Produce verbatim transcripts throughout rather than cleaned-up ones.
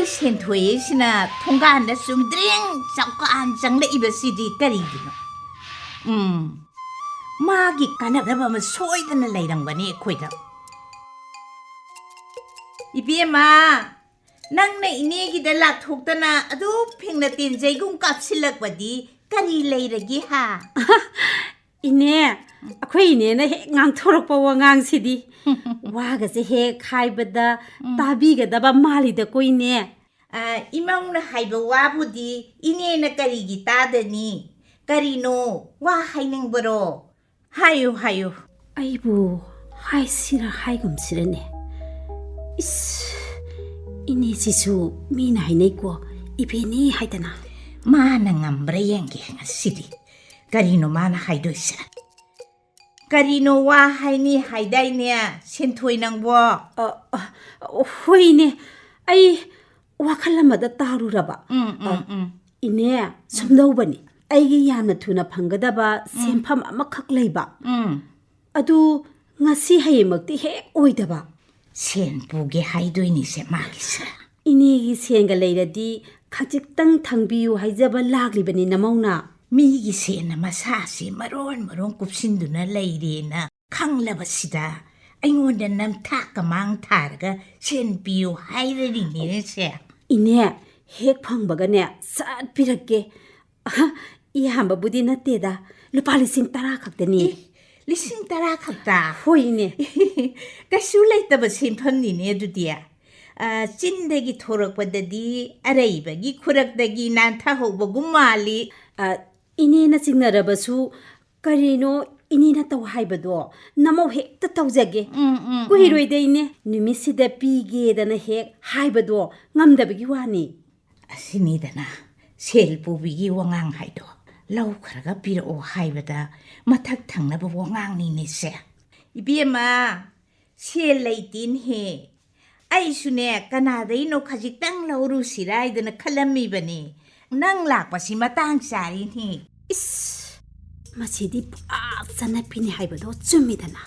ꯁꯦꯟꯊꯣꯏꯁꯤꯅ ꯊꯣꯡꯒꯥꯟꯗ ꯆꯨꯝꯗ꯭ꯔꯤꯡ ꯆꯥꯎꯀꯥꯟ ꯆꯪꯂꯛꯏꯕꯁꯤꯗꯤ ꯀꯔꯤꯒꯤꯅꯣ? ꯎꯝ, ꯃꯥꯒꯤ ꯀꯥꯟꯅꯒꯗꯕ ꯑꯃ ꯁꯣꯏꯗꯅ ꯂꯩꯔꯝꯒꯅꯤ ꯑꯩꯈꯣꯏꯗ꯫ ꯏꯕꯦꯝꯃ, ꯅꯪꯅ ꯏꯅꯦꯒꯤꯗ ꯂꯥꯛꯊꯣꯛꯇꯅ ꯑꯗꯨ ꯐꯤꯡꯅ ꯇꯦꯟꯖꯩꯒꯨꯝ ꯀꯥꯞꯁꯤꯜꯂꯛꯄꯗꯤ ꯀꯔꯤ ꯂꯩꯔꯒꯦ ꯍꯥ? ꯏꯅꯦ, ꯑꯩꯈꯣꯏ ꯏꯅꯦꯅ ꯍꯦꯛ ꯉꯥꯡꯊꯣꯔꯛꯄ ꯋꯥꯉꯥꯡꯁꯤꯗꯤ ꯋꯥꯒꯁꯦ ꯍꯦꯛ ꯍꯥꯏꯕꯗ ꯎꯝ꯫ ꯇꯥꯕꯤꯒꯗꯕ ꯃꯥꯜꯂꯤꯗꯀꯣ ꯏꯅꯦ꯫ ꯑ, ꯏꯃꯧꯅ ꯍꯥꯏꯕ ꯋꯥꯕꯨꯗꯤ ꯏꯅꯦꯅ ꯀꯔꯤꯒꯤ ꯇꯥꯗꯅꯤ? ꯀꯔꯤꯅꯣ ꯋꯥ ꯍꯥꯏꯅꯤꯡꯕꯔꯣ? ꯍꯥꯏꯌꯨ, ꯍꯥꯏꯌꯨ꯫ ꯑꯩꯕꯨ ꯍꯥꯏꯁꯤꯔ ꯍꯥꯏꯒꯨꯝꯁꯤꯔꯅꯦ꯫ ꯏꯁ, ꯏꯅꯦꯁꯤꯁꯨ ꯃꯤꯅ ꯍꯥꯏꯅꯩꯀꯣ, ꯏꯕꯦꯟꯅꯤ ꯍꯥꯏꯗꯅ꯫ ꯃꯥꯅ ꯉꯝꯕ꯭ꯔꯥ ꯌꯦꯡꯒꯦ ꯉꯁꯤꯗꯤ꯫ ꯀꯔꯤꯅꯣ ꯃꯥꯅ ꯍꯥꯏꯗꯣꯏꯁꯦ? ꯀꯔꯤꯅꯣ ꯋꯥ ꯍꯥꯏꯅꯤ ꯍꯥꯏꯗꯥꯏꯅꯦ, ꯁꯦꯟꯊꯣꯏ ꯅꯪꯕꯣ? ꯑ, ꯑ, ꯍꯣꯏꯅꯦ, ꯑꯩ ꯋꯥꯈꯜ ꯑꯃꯗ ꯇꯥꯔꯨꯔꯕ꯫ ꯎꯝ, ꯎꯝ, ꯑ, ꯎꯝ꯫ ꯏꯅꯦ, ꯁꯨꯝꯗꯧꯕꯅꯤ, ꯑꯩꯒꯤ ꯌꯥꯝꯅ ꯊꯨꯅ ꯐꯪꯒꯗꯕ ꯎꯝ꯫ ꯁꯦꯟꯐꯝ ꯑꯃꯈꯛ ꯂꯩꯕ꯫ ꯎꯝ꯫ ꯑꯗꯨ ꯉꯁꯤ ꯍꯌꯦꯡꯃꯛꯇꯤ ꯍꯦꯛ ꯑꯣꯏꯗꯕ꯫ ꯁꯦꯟ ꯄꯨꯒꯦ ꯍꯥꯏꯗꯣꯏꯅꯤꯁꯦ ꯃꯥꯒꯤꯁꯦ꯫ ꯏꯅꯦꯒꯤ ꯁꯦꯟꯒ ꯂꯩꯔꯗꯤ ꯈꯖꯤꯛꯇꯪ ꯊꯪꯕꯤꯌꯨ ꯍꯥꯏꯖꯕ ꯂꯥꯛꯂꯤꯕꯅꯤ ꯅꯃꯧꯅ꯫ ꯃꯤꯒꯤ ꯁꯦꯟꯅ ꯃꯁꯥꯁꯤ ꯃꯔꯣꯟ ꯃꯔꯣꯟ ꯀꯨꯞꯁꯤꯟꯗꯨꯅ ꯂꯩꯔꯦꯅ ꯈꯪꯂꯕꯁꯤꯗ ꯑꯩꯉꯣꯟꯗ ꯅꯝꯊꯥꯛꯀ ꯃꯥꯡ ꯊꯥꯔꯒ ꯁꯦꯟ ꯄꯤꯌꯨ ꯍꯥꯏꯔꯔꯤꯅꯦ ꯁꯦ꯫ ꯏꯅꯦ, ꯍꯦꯛ ꯐꯪꯕꯒꯅꯦ ꯁꯠ ꯄꯤꯔꯛꯀꯦ꯫ ꯑꯍ, ꯌꯥꯝꯕꯕꯨꯗꯤ ꯅꯠꯇꯦꯗ, ꯂꯨꯄꯥ ꯂꯤꯁꯤꯡ ꯇꯔꯥ ꯈꯛꯇꯅꯤ꯫ ꯑꯦ, ꯂꯤꯁꯤꯡ ꯇꯔꯥ ꯈꯛꯇ? ꯍꯣꯏꯅꯦ꯫ ꯀꯩꯁꯨ ꯂꯩꯇꯕ ꯁꯦꯟꯐꯝꯅꯤꯅꯦ ꯑꯗꯨꯗꯤ꯫ ꯑ, ꯆꯤꯟꯗꯒꯤ ꯊꯣꯔꯛꯄꯗꯗꯤ ꯑꯔꯩꯕꯒꯤ ꯈꯨꯔꯛꯇꯒꯤ ꯅꯥꯟꯊꯍꯧꯕꯒꯨꯝ ꯃꯥꯜꯂꯤ꯫ ꯑ, ꯏꯅꯦꯅ ꯆꯤꯡꯅꯔꯕꯁꯨ ꯀꯔꯤꯅꯣ ꯏꯅꯦꯅ ꯇꯧ ꯍꯥꯏꯕꯗꯣ ꯅꯃꯧ ꯍꯦꯛꯇ ꯇꯧꯖꯒꯦ꯫ ꯎꯝ, ꯎꯝ, ꯎꯝ꯫ ꯀꯨꯏꯔꯣꯏꯗ ꯏꯅꯦ, ꯅꯨꯃꯤꯠꯁꯤꯗ ꯄꯤꯒꯦꯗꯅ ꯍꯦꯛ ꯍꯥꯏꯕꯗꯣ ꯉꯝꯗꯕꯒꯤ ꯋꯥꯅꯤ꯫ ꯑꯁꯤꯅꯤꯗꯅ ꯁꯦꯜ ꯄꯨꯕꯤꯒꯤ ꯋꯥꯉꯥꯡ ꯍꯥꯏꯗꯣ꯫ ꯂꯧꯈ꯭ꯔꯒ ꯄꯤꯔꯛꯑꯣ ꯍꯥꯏꯕꯗ ꯃꯊꯛ ꯊꯪꯅꯕ ꯋꯥꯉꯥꯡꯅꯤꯅꯦ ꯁꯦ꯫ ꯏꯕꯦꯝꯃ, ꯁꯦꯜ ꯂꯩꯇꯦꯅꯦꯍꯦ꯫ ꯑꯩꯁꯨꯅꯦ ꯀꯅꯥꯗꯩꯅꯣ ꯈꯖꯤꯛꯇꯪ ꯂꯧꯔꯨꯁꯤꯔꯥ ꯍꯥꯏꯗꯅ ꯈꯜꯂꯝꯃꯤꯕꯅꯤ꯫ ꯅꯪ ꯂꯥꯛꯄꯁꯤ ꯃꯇꯥꯡ ꯆꯥꯔꯤꯅꯤ꯫ ꯏꯁ, ꯃꯁꯤꯗꯤ ꯄꯨꯔꯥ ꯆꯠꯅꯕꯤꯅꯤ ꯍꯥꯏꯕꯗꯣ ꯆꯨꯝꯃꯤꯗꯅ꯫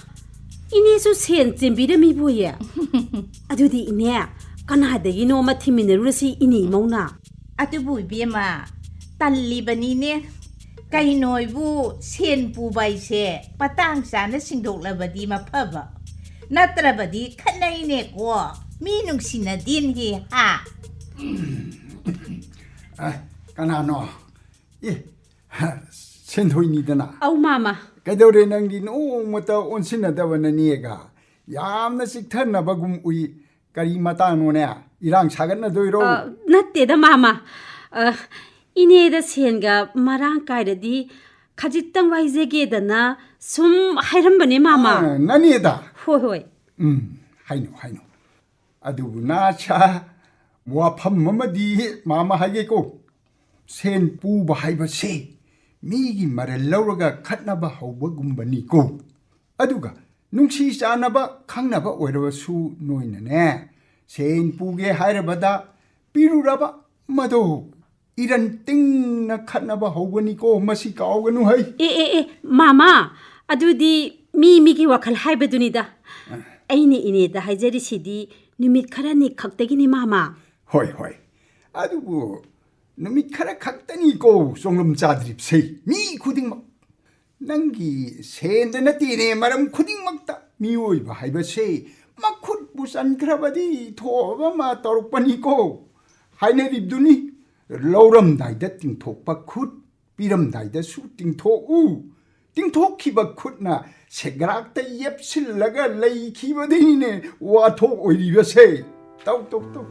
ꯏꯅꯦꯁꯨ ꯁꯦꯟ ꯆꯦꯟꯕꯤꯔꯝꯃꯤꯕꯣꯌꯦ꯫ ꯑꯗꯨꯗꯤ ꯏꯅꯦ, ꯀꯅꯥꯗꯒꯤꯅꯣ ꯑꯃ ꯊꯤꯃꯤꯟꯅꯔꯨꯔꯁꯤ, ꯏꯅꯦ ꯏꯃꯧꯅ꯫ ꯑꯗꯨꯕꯨ ꯏꯕꯦꯝꯃ, ꯇꯜꯂꯤꯕꯅꯤꯅꯦ꯫ ꯀꯩꯅꯣ ꯏꯕꯨ, ꯁꯦꯟ ꯄꯨꯕ ꯍꯥꯏꯁꯦ ꯃꯇꯥꯡ ꯆꯥꯅ ꯁꯤꯡꯗꯣꯛꯂꯕꯗꯤ ꯃꯐꯕ, ꯅꯠꯇ꯭ꯔꯕꯗꯤ ꯈꯠꯅꯩꯅꯦꯀꯣ, ꯃꯤ ꯅꯨꯡꯁꯤꯅꯗꯦꯅꯦ, ꯍꯥ? ꯑꯦ, ꯀꯅꯥꯅꯣ? ꯑꯦ, ꯁꯦꯟꯊꯣꯏꯅꯤꯗꯅ꯫ ꯑꯧ ꯃꯥꯃ꯫ ꯀꯩꯗꯧꯔꯦ ꯅꯪꯗꯤ ꯅꯣꯡꯃꯇ ꯑꯣꯟꯁꯤꯟꯅꯗꯕ ꯅꯅꯦꯒ? ꯌꯥꯝꯅ ꯆꯤꯛꯊꯅꯕꯒꯨꯝ ꯎꯏ꯫ ꯀꯔꯤ ꯃꯇꯥꯡꯅꯣꯅꯦ? ꯏꯔꯥꯡ ꯁꯥꯒꯠꯅꯗꯣꯏꯔꯣ? ꯑ, ꯅꯠꯇꯦꯗ ꯃꯥꯃ꯫ ꯑ, ꯏꯅꯦꯗ ꯁꯦꯟꯒ ꯃꯔꯥꯡ ꯀꯥꯏꯔꯗꯤ ꯈꯖꯤꯛꯇꯪ ꯋꯥꯏꯖꯒꯦꯗꯅ ꯁꯨꯝ ꯍꯥꯏꯔꯝꯕꯅꯦ ꯃꯥꯃ꯫ ꯑ, ꯅꯅꯦꯗ? ꯍꯣꯏ ꯍꯣꯏ꯫ ꯎꯝ, ꯍꯥꯏꯅꯣ, ꯍꯥꯏꯅꯣ꯫ ꯑꯗꯨꯕꯨ ꯅꯥꯁꯥ, ꯋꯥꯐꯝ ꯑꯃꯗꯤ ꯃꯥꯃ ꯍꯥꯏꯒꯦꯀꯣ꯫ ꯁꯦꯟ ꯄꯨꯕ ꯍꯥꯏꯕꯁꯦ ꯃꯤꯒꯤ ꯃꯔꯜ ꯂꯧꯔꯒ ꯈꯠꯅꯕ ꯍꯧꯕꯒꯨꯝꯕꯅꯤꯀꯣ꯫ ꯑꯗꯨꯒ ꯅꯨꯡꯁꯤ ꯆꯥꯟꯅꯕ ꯈꯪꯅꯕ ꯑꯣꯏꯔꯕꯁꯨ ꯅꯣꯏꯅꯅꯦ, ꯁꯦꯟ ꯄꯨꯒꯦ ꯍꯥꯏꯔꯕꯗ ꯄꯤꯔꯨꯔꯕ ꯃꯗꯣ ꯏꯔꯟ ꯇꯤꯡꯅ ꯈꯠꯅꯕ ꯍꯧꯕꯅꯤꯀꯣ, ꯃꯁꯤ ꯀꯥꯎꯒꯅꯨ ꯍꯩ꯫ ꯑꯦ ꯑꯦ ꯑꯦ, ꯃꯥꯃ, ꯑꯗꯨꯗꯤ ꯃꯤ ꯃꯤꯒꯤ ꯋꯥꯈꯜ ꯍꯥꯏꯕꯗꯨꯅꯤꯗ꯫ ꯑꯩꯅ ꯏꯅꯦꯗ ꯍꯥꯏꯖꯔꯤꯁꯤꯗꯤ ꯅꯨꯃꯤꯠ ꯈꯔꯅꯤ ꯈꯛꯇꯒꯤꯅꯤ ꯃꯥꯃ꯫ ꯍꯣꯏ, ꯍꯣꯏ꯫ ꯑꯗꯨꯕꯨ ꯅꯨꯃꯤꯠ ꯈꯔ ꯈꯛꯇꯅꯤꯀꯣ ꯆꯣꯡꯂꯝ ꯆꯥꯗ꯭ꯔꯤꯕꯁꯦ, ꯃꯤ ꯈꯨꯗꯤꯡꯃꯛ꯫ ꯅꯪꯒꯤ ꯁꯦꯟꯗ ꯅꯠꯇꯦꯅꯦ, ꯃꯔꯝ ꯈꯨꯗꯤꯡꯃꯛꯇ ꯃꯤꯑꯣꯏꯕ ꯍꯥꯏꯕꯁꯦ ꯃꯈꯨꯠꯄꯨ ꯆꯟꯈ꯭ꯔꯕꯗꯤ ꯊꯣꯛꯑꯕ ꯑꯃ ꯇꯧꯔꯛꯄꯅꯤꯀꯣ꯫ ꯍꯥꯏꯅꯔꯤꯕꯗꯨꯅꯤ, "ꯂꯧꯔꯝꯗꯥꯏꯗ ꯇꯤꯡꯊꯣꯛꯄ ꯈꯨꯠ, ꯄꯤꯔꯝꯗꯥꯏꯗꯁꯨ ꯇꯤꯡꯊꯣꯛꯎ"꯫ ꯇꯤꯡꯊꯣꯛꯈꯤꯕ ꯈꯨꯠꯅ ꯁꯦꯒ꯭ꯔꯥꯛꯇ ꯌꯦꯞꯁꯤꯜꯂꯒ ꯂꯩꯈꯤꯕꯗꯒꯤꯅꯦ ꯋꯥꯊꯣꯛ ꯑꯣꯏꯔꯤꯕꯁꯦ꯫ ꯇꯧ, ꯇꯧ, ꯇꯧ꯫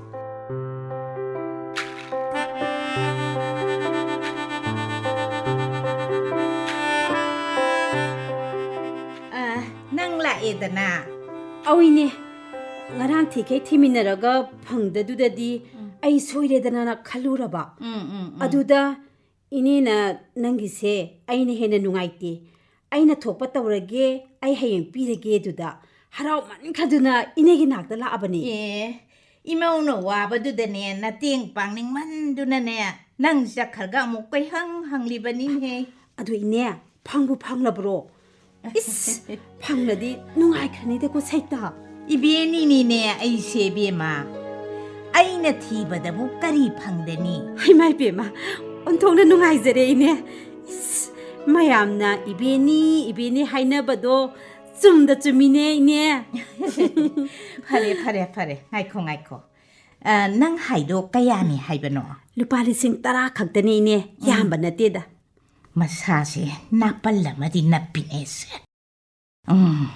ꯑ, ꯅꯪ ꯂꯥꯛꯑꯦꯗꯅ꯫ ꯑꯧ ꯏꯅꯦ, ꯉꯔꯥꯡ ꯊꯤꯈꯩ ꯊꯤꯃꯤꯟꯅꯔꯒ ꯐꯪꯗꯗꯨꯗꯗꯤ ꯑꯩ ꯁꯣꯏꯔꯦꯗꯅ ꯈꯜꯂꯨꯔꯕ꯫ ꯎꯝ, ꯎꯝ, ꯎꯝ꯫ ꯑꯗꯨꯗ ꯏꯅꯦꯅ ꯅꯪꯒꯤꯁꯦ ꯑꯩꯅ ꯍꯦꯟꯅ ꯅꯨꯡꯉꯥꯏꯇꯦ, ꯑꯩꯅ ꯊꯣꯛꯄ ꯇꯧꯔꯒꯦ, ꯑꯩ ꯍꯌꯦꯡ ꯄꯤꯔꯒꯦ ꯑꯗꯨꯗ ꯍꯔꯥꯎꯃꯟꯈ꯭ꯔꯗꯨꯅ ꯏꯅꯦꯒꯤ ꯅꯥꯛꯇ ꯂꯥꯛꯑꯕꯅꯤ꯫ ꯑꯦ, ꯏꯃꯧꯅ ꯋꯥꯕꯗꯨꯗꯅꯦ ꯅꯇꯦꯡ ꯄꯥꯡꯅꯤꯡꯃꯟꯗꯨꯅꯅꯦ ꯅꯪ ꯆꯠꯈ꯭ꯔꯒ ꯑꯃꯨꯛ ꯀꯣꯏꯍꯪ ꯍꯪꯂꯤꯕꯅꯤꯅꯦ꯫ ꯑꯗꯨ ꯏꯅꯦ, ꯐꯪꯕꯨ ꯐꯪꯂꯕ꯭ꯔꯣ? ꯏꯁ, ꯐꯪꯂꯗꯤ ꯅꯨꯡꯉꯥꯏꯈ꯭ꯔꯅꯤꯗꯀꯣ ꯁꯩꯇ꯫ ꯏꯕꯦꯟꯅꯤꯅꯤꯅꯦ ꯑꯩꯁꯦ ꯏꯕꯦꯝꯃ꯫ ꯑꯩꯅ ꯊꯤꯕꯗꯕꯨ ꯀꯔꯤ ꯐꯪꯗꯅꯤ? ꯍꯩꯃꯥ ꯏꯕꯦꯝꯃ, ꯑꯣꯟꯊꯣꯛꯅ ꯅꯨꯡꯉꯥꯏꯖꯔꯦ ꯏꯅꯦ꯫ ꯏꯁ, ꯃꯌꯥꯝꯅ ꯏꯕꯦꯅꯤ, ꯏꯕꯦꯅꯤ ꯍꯥꯏꯅꯕꯗꯣ ꯆꯨꯝꯗ ꯆꯨꯝꯃꯤꯅꯦ ꯏꯅꯦ꯫ ꯐꯔꯦ, ꯐꯔꯦ, ꯐꯔꯦ꯫ ꯉꯥꯏꯈꯣ, ꯉꯥꯏꯈꯣ꯫ ꯑ, ꯅꯪ ꯍꯥꯏꯗꯣ ꯀꯌꯥꯅꯤ ꯍꯥꯏꯕꯅꯣ? ꯂꯨꯄꯥ ꯂꯤꯁꯤꯡ ꯇꯔꯥ ꯈꯛꯇꯅꯦ ꯏꯅꯦ, ꯎꯝ꯫ ꯌꯥꯝꯕ ꯅꯠꯇꯦꯗ꯫ ꯃꯁꯥꯁꯦ ꯅꯥꯄꯜ ꯑꯃꯗꯤ ꯅꯞꯄꯤꯅꯦ ꯁꯦ꯫ ꯎꯝ,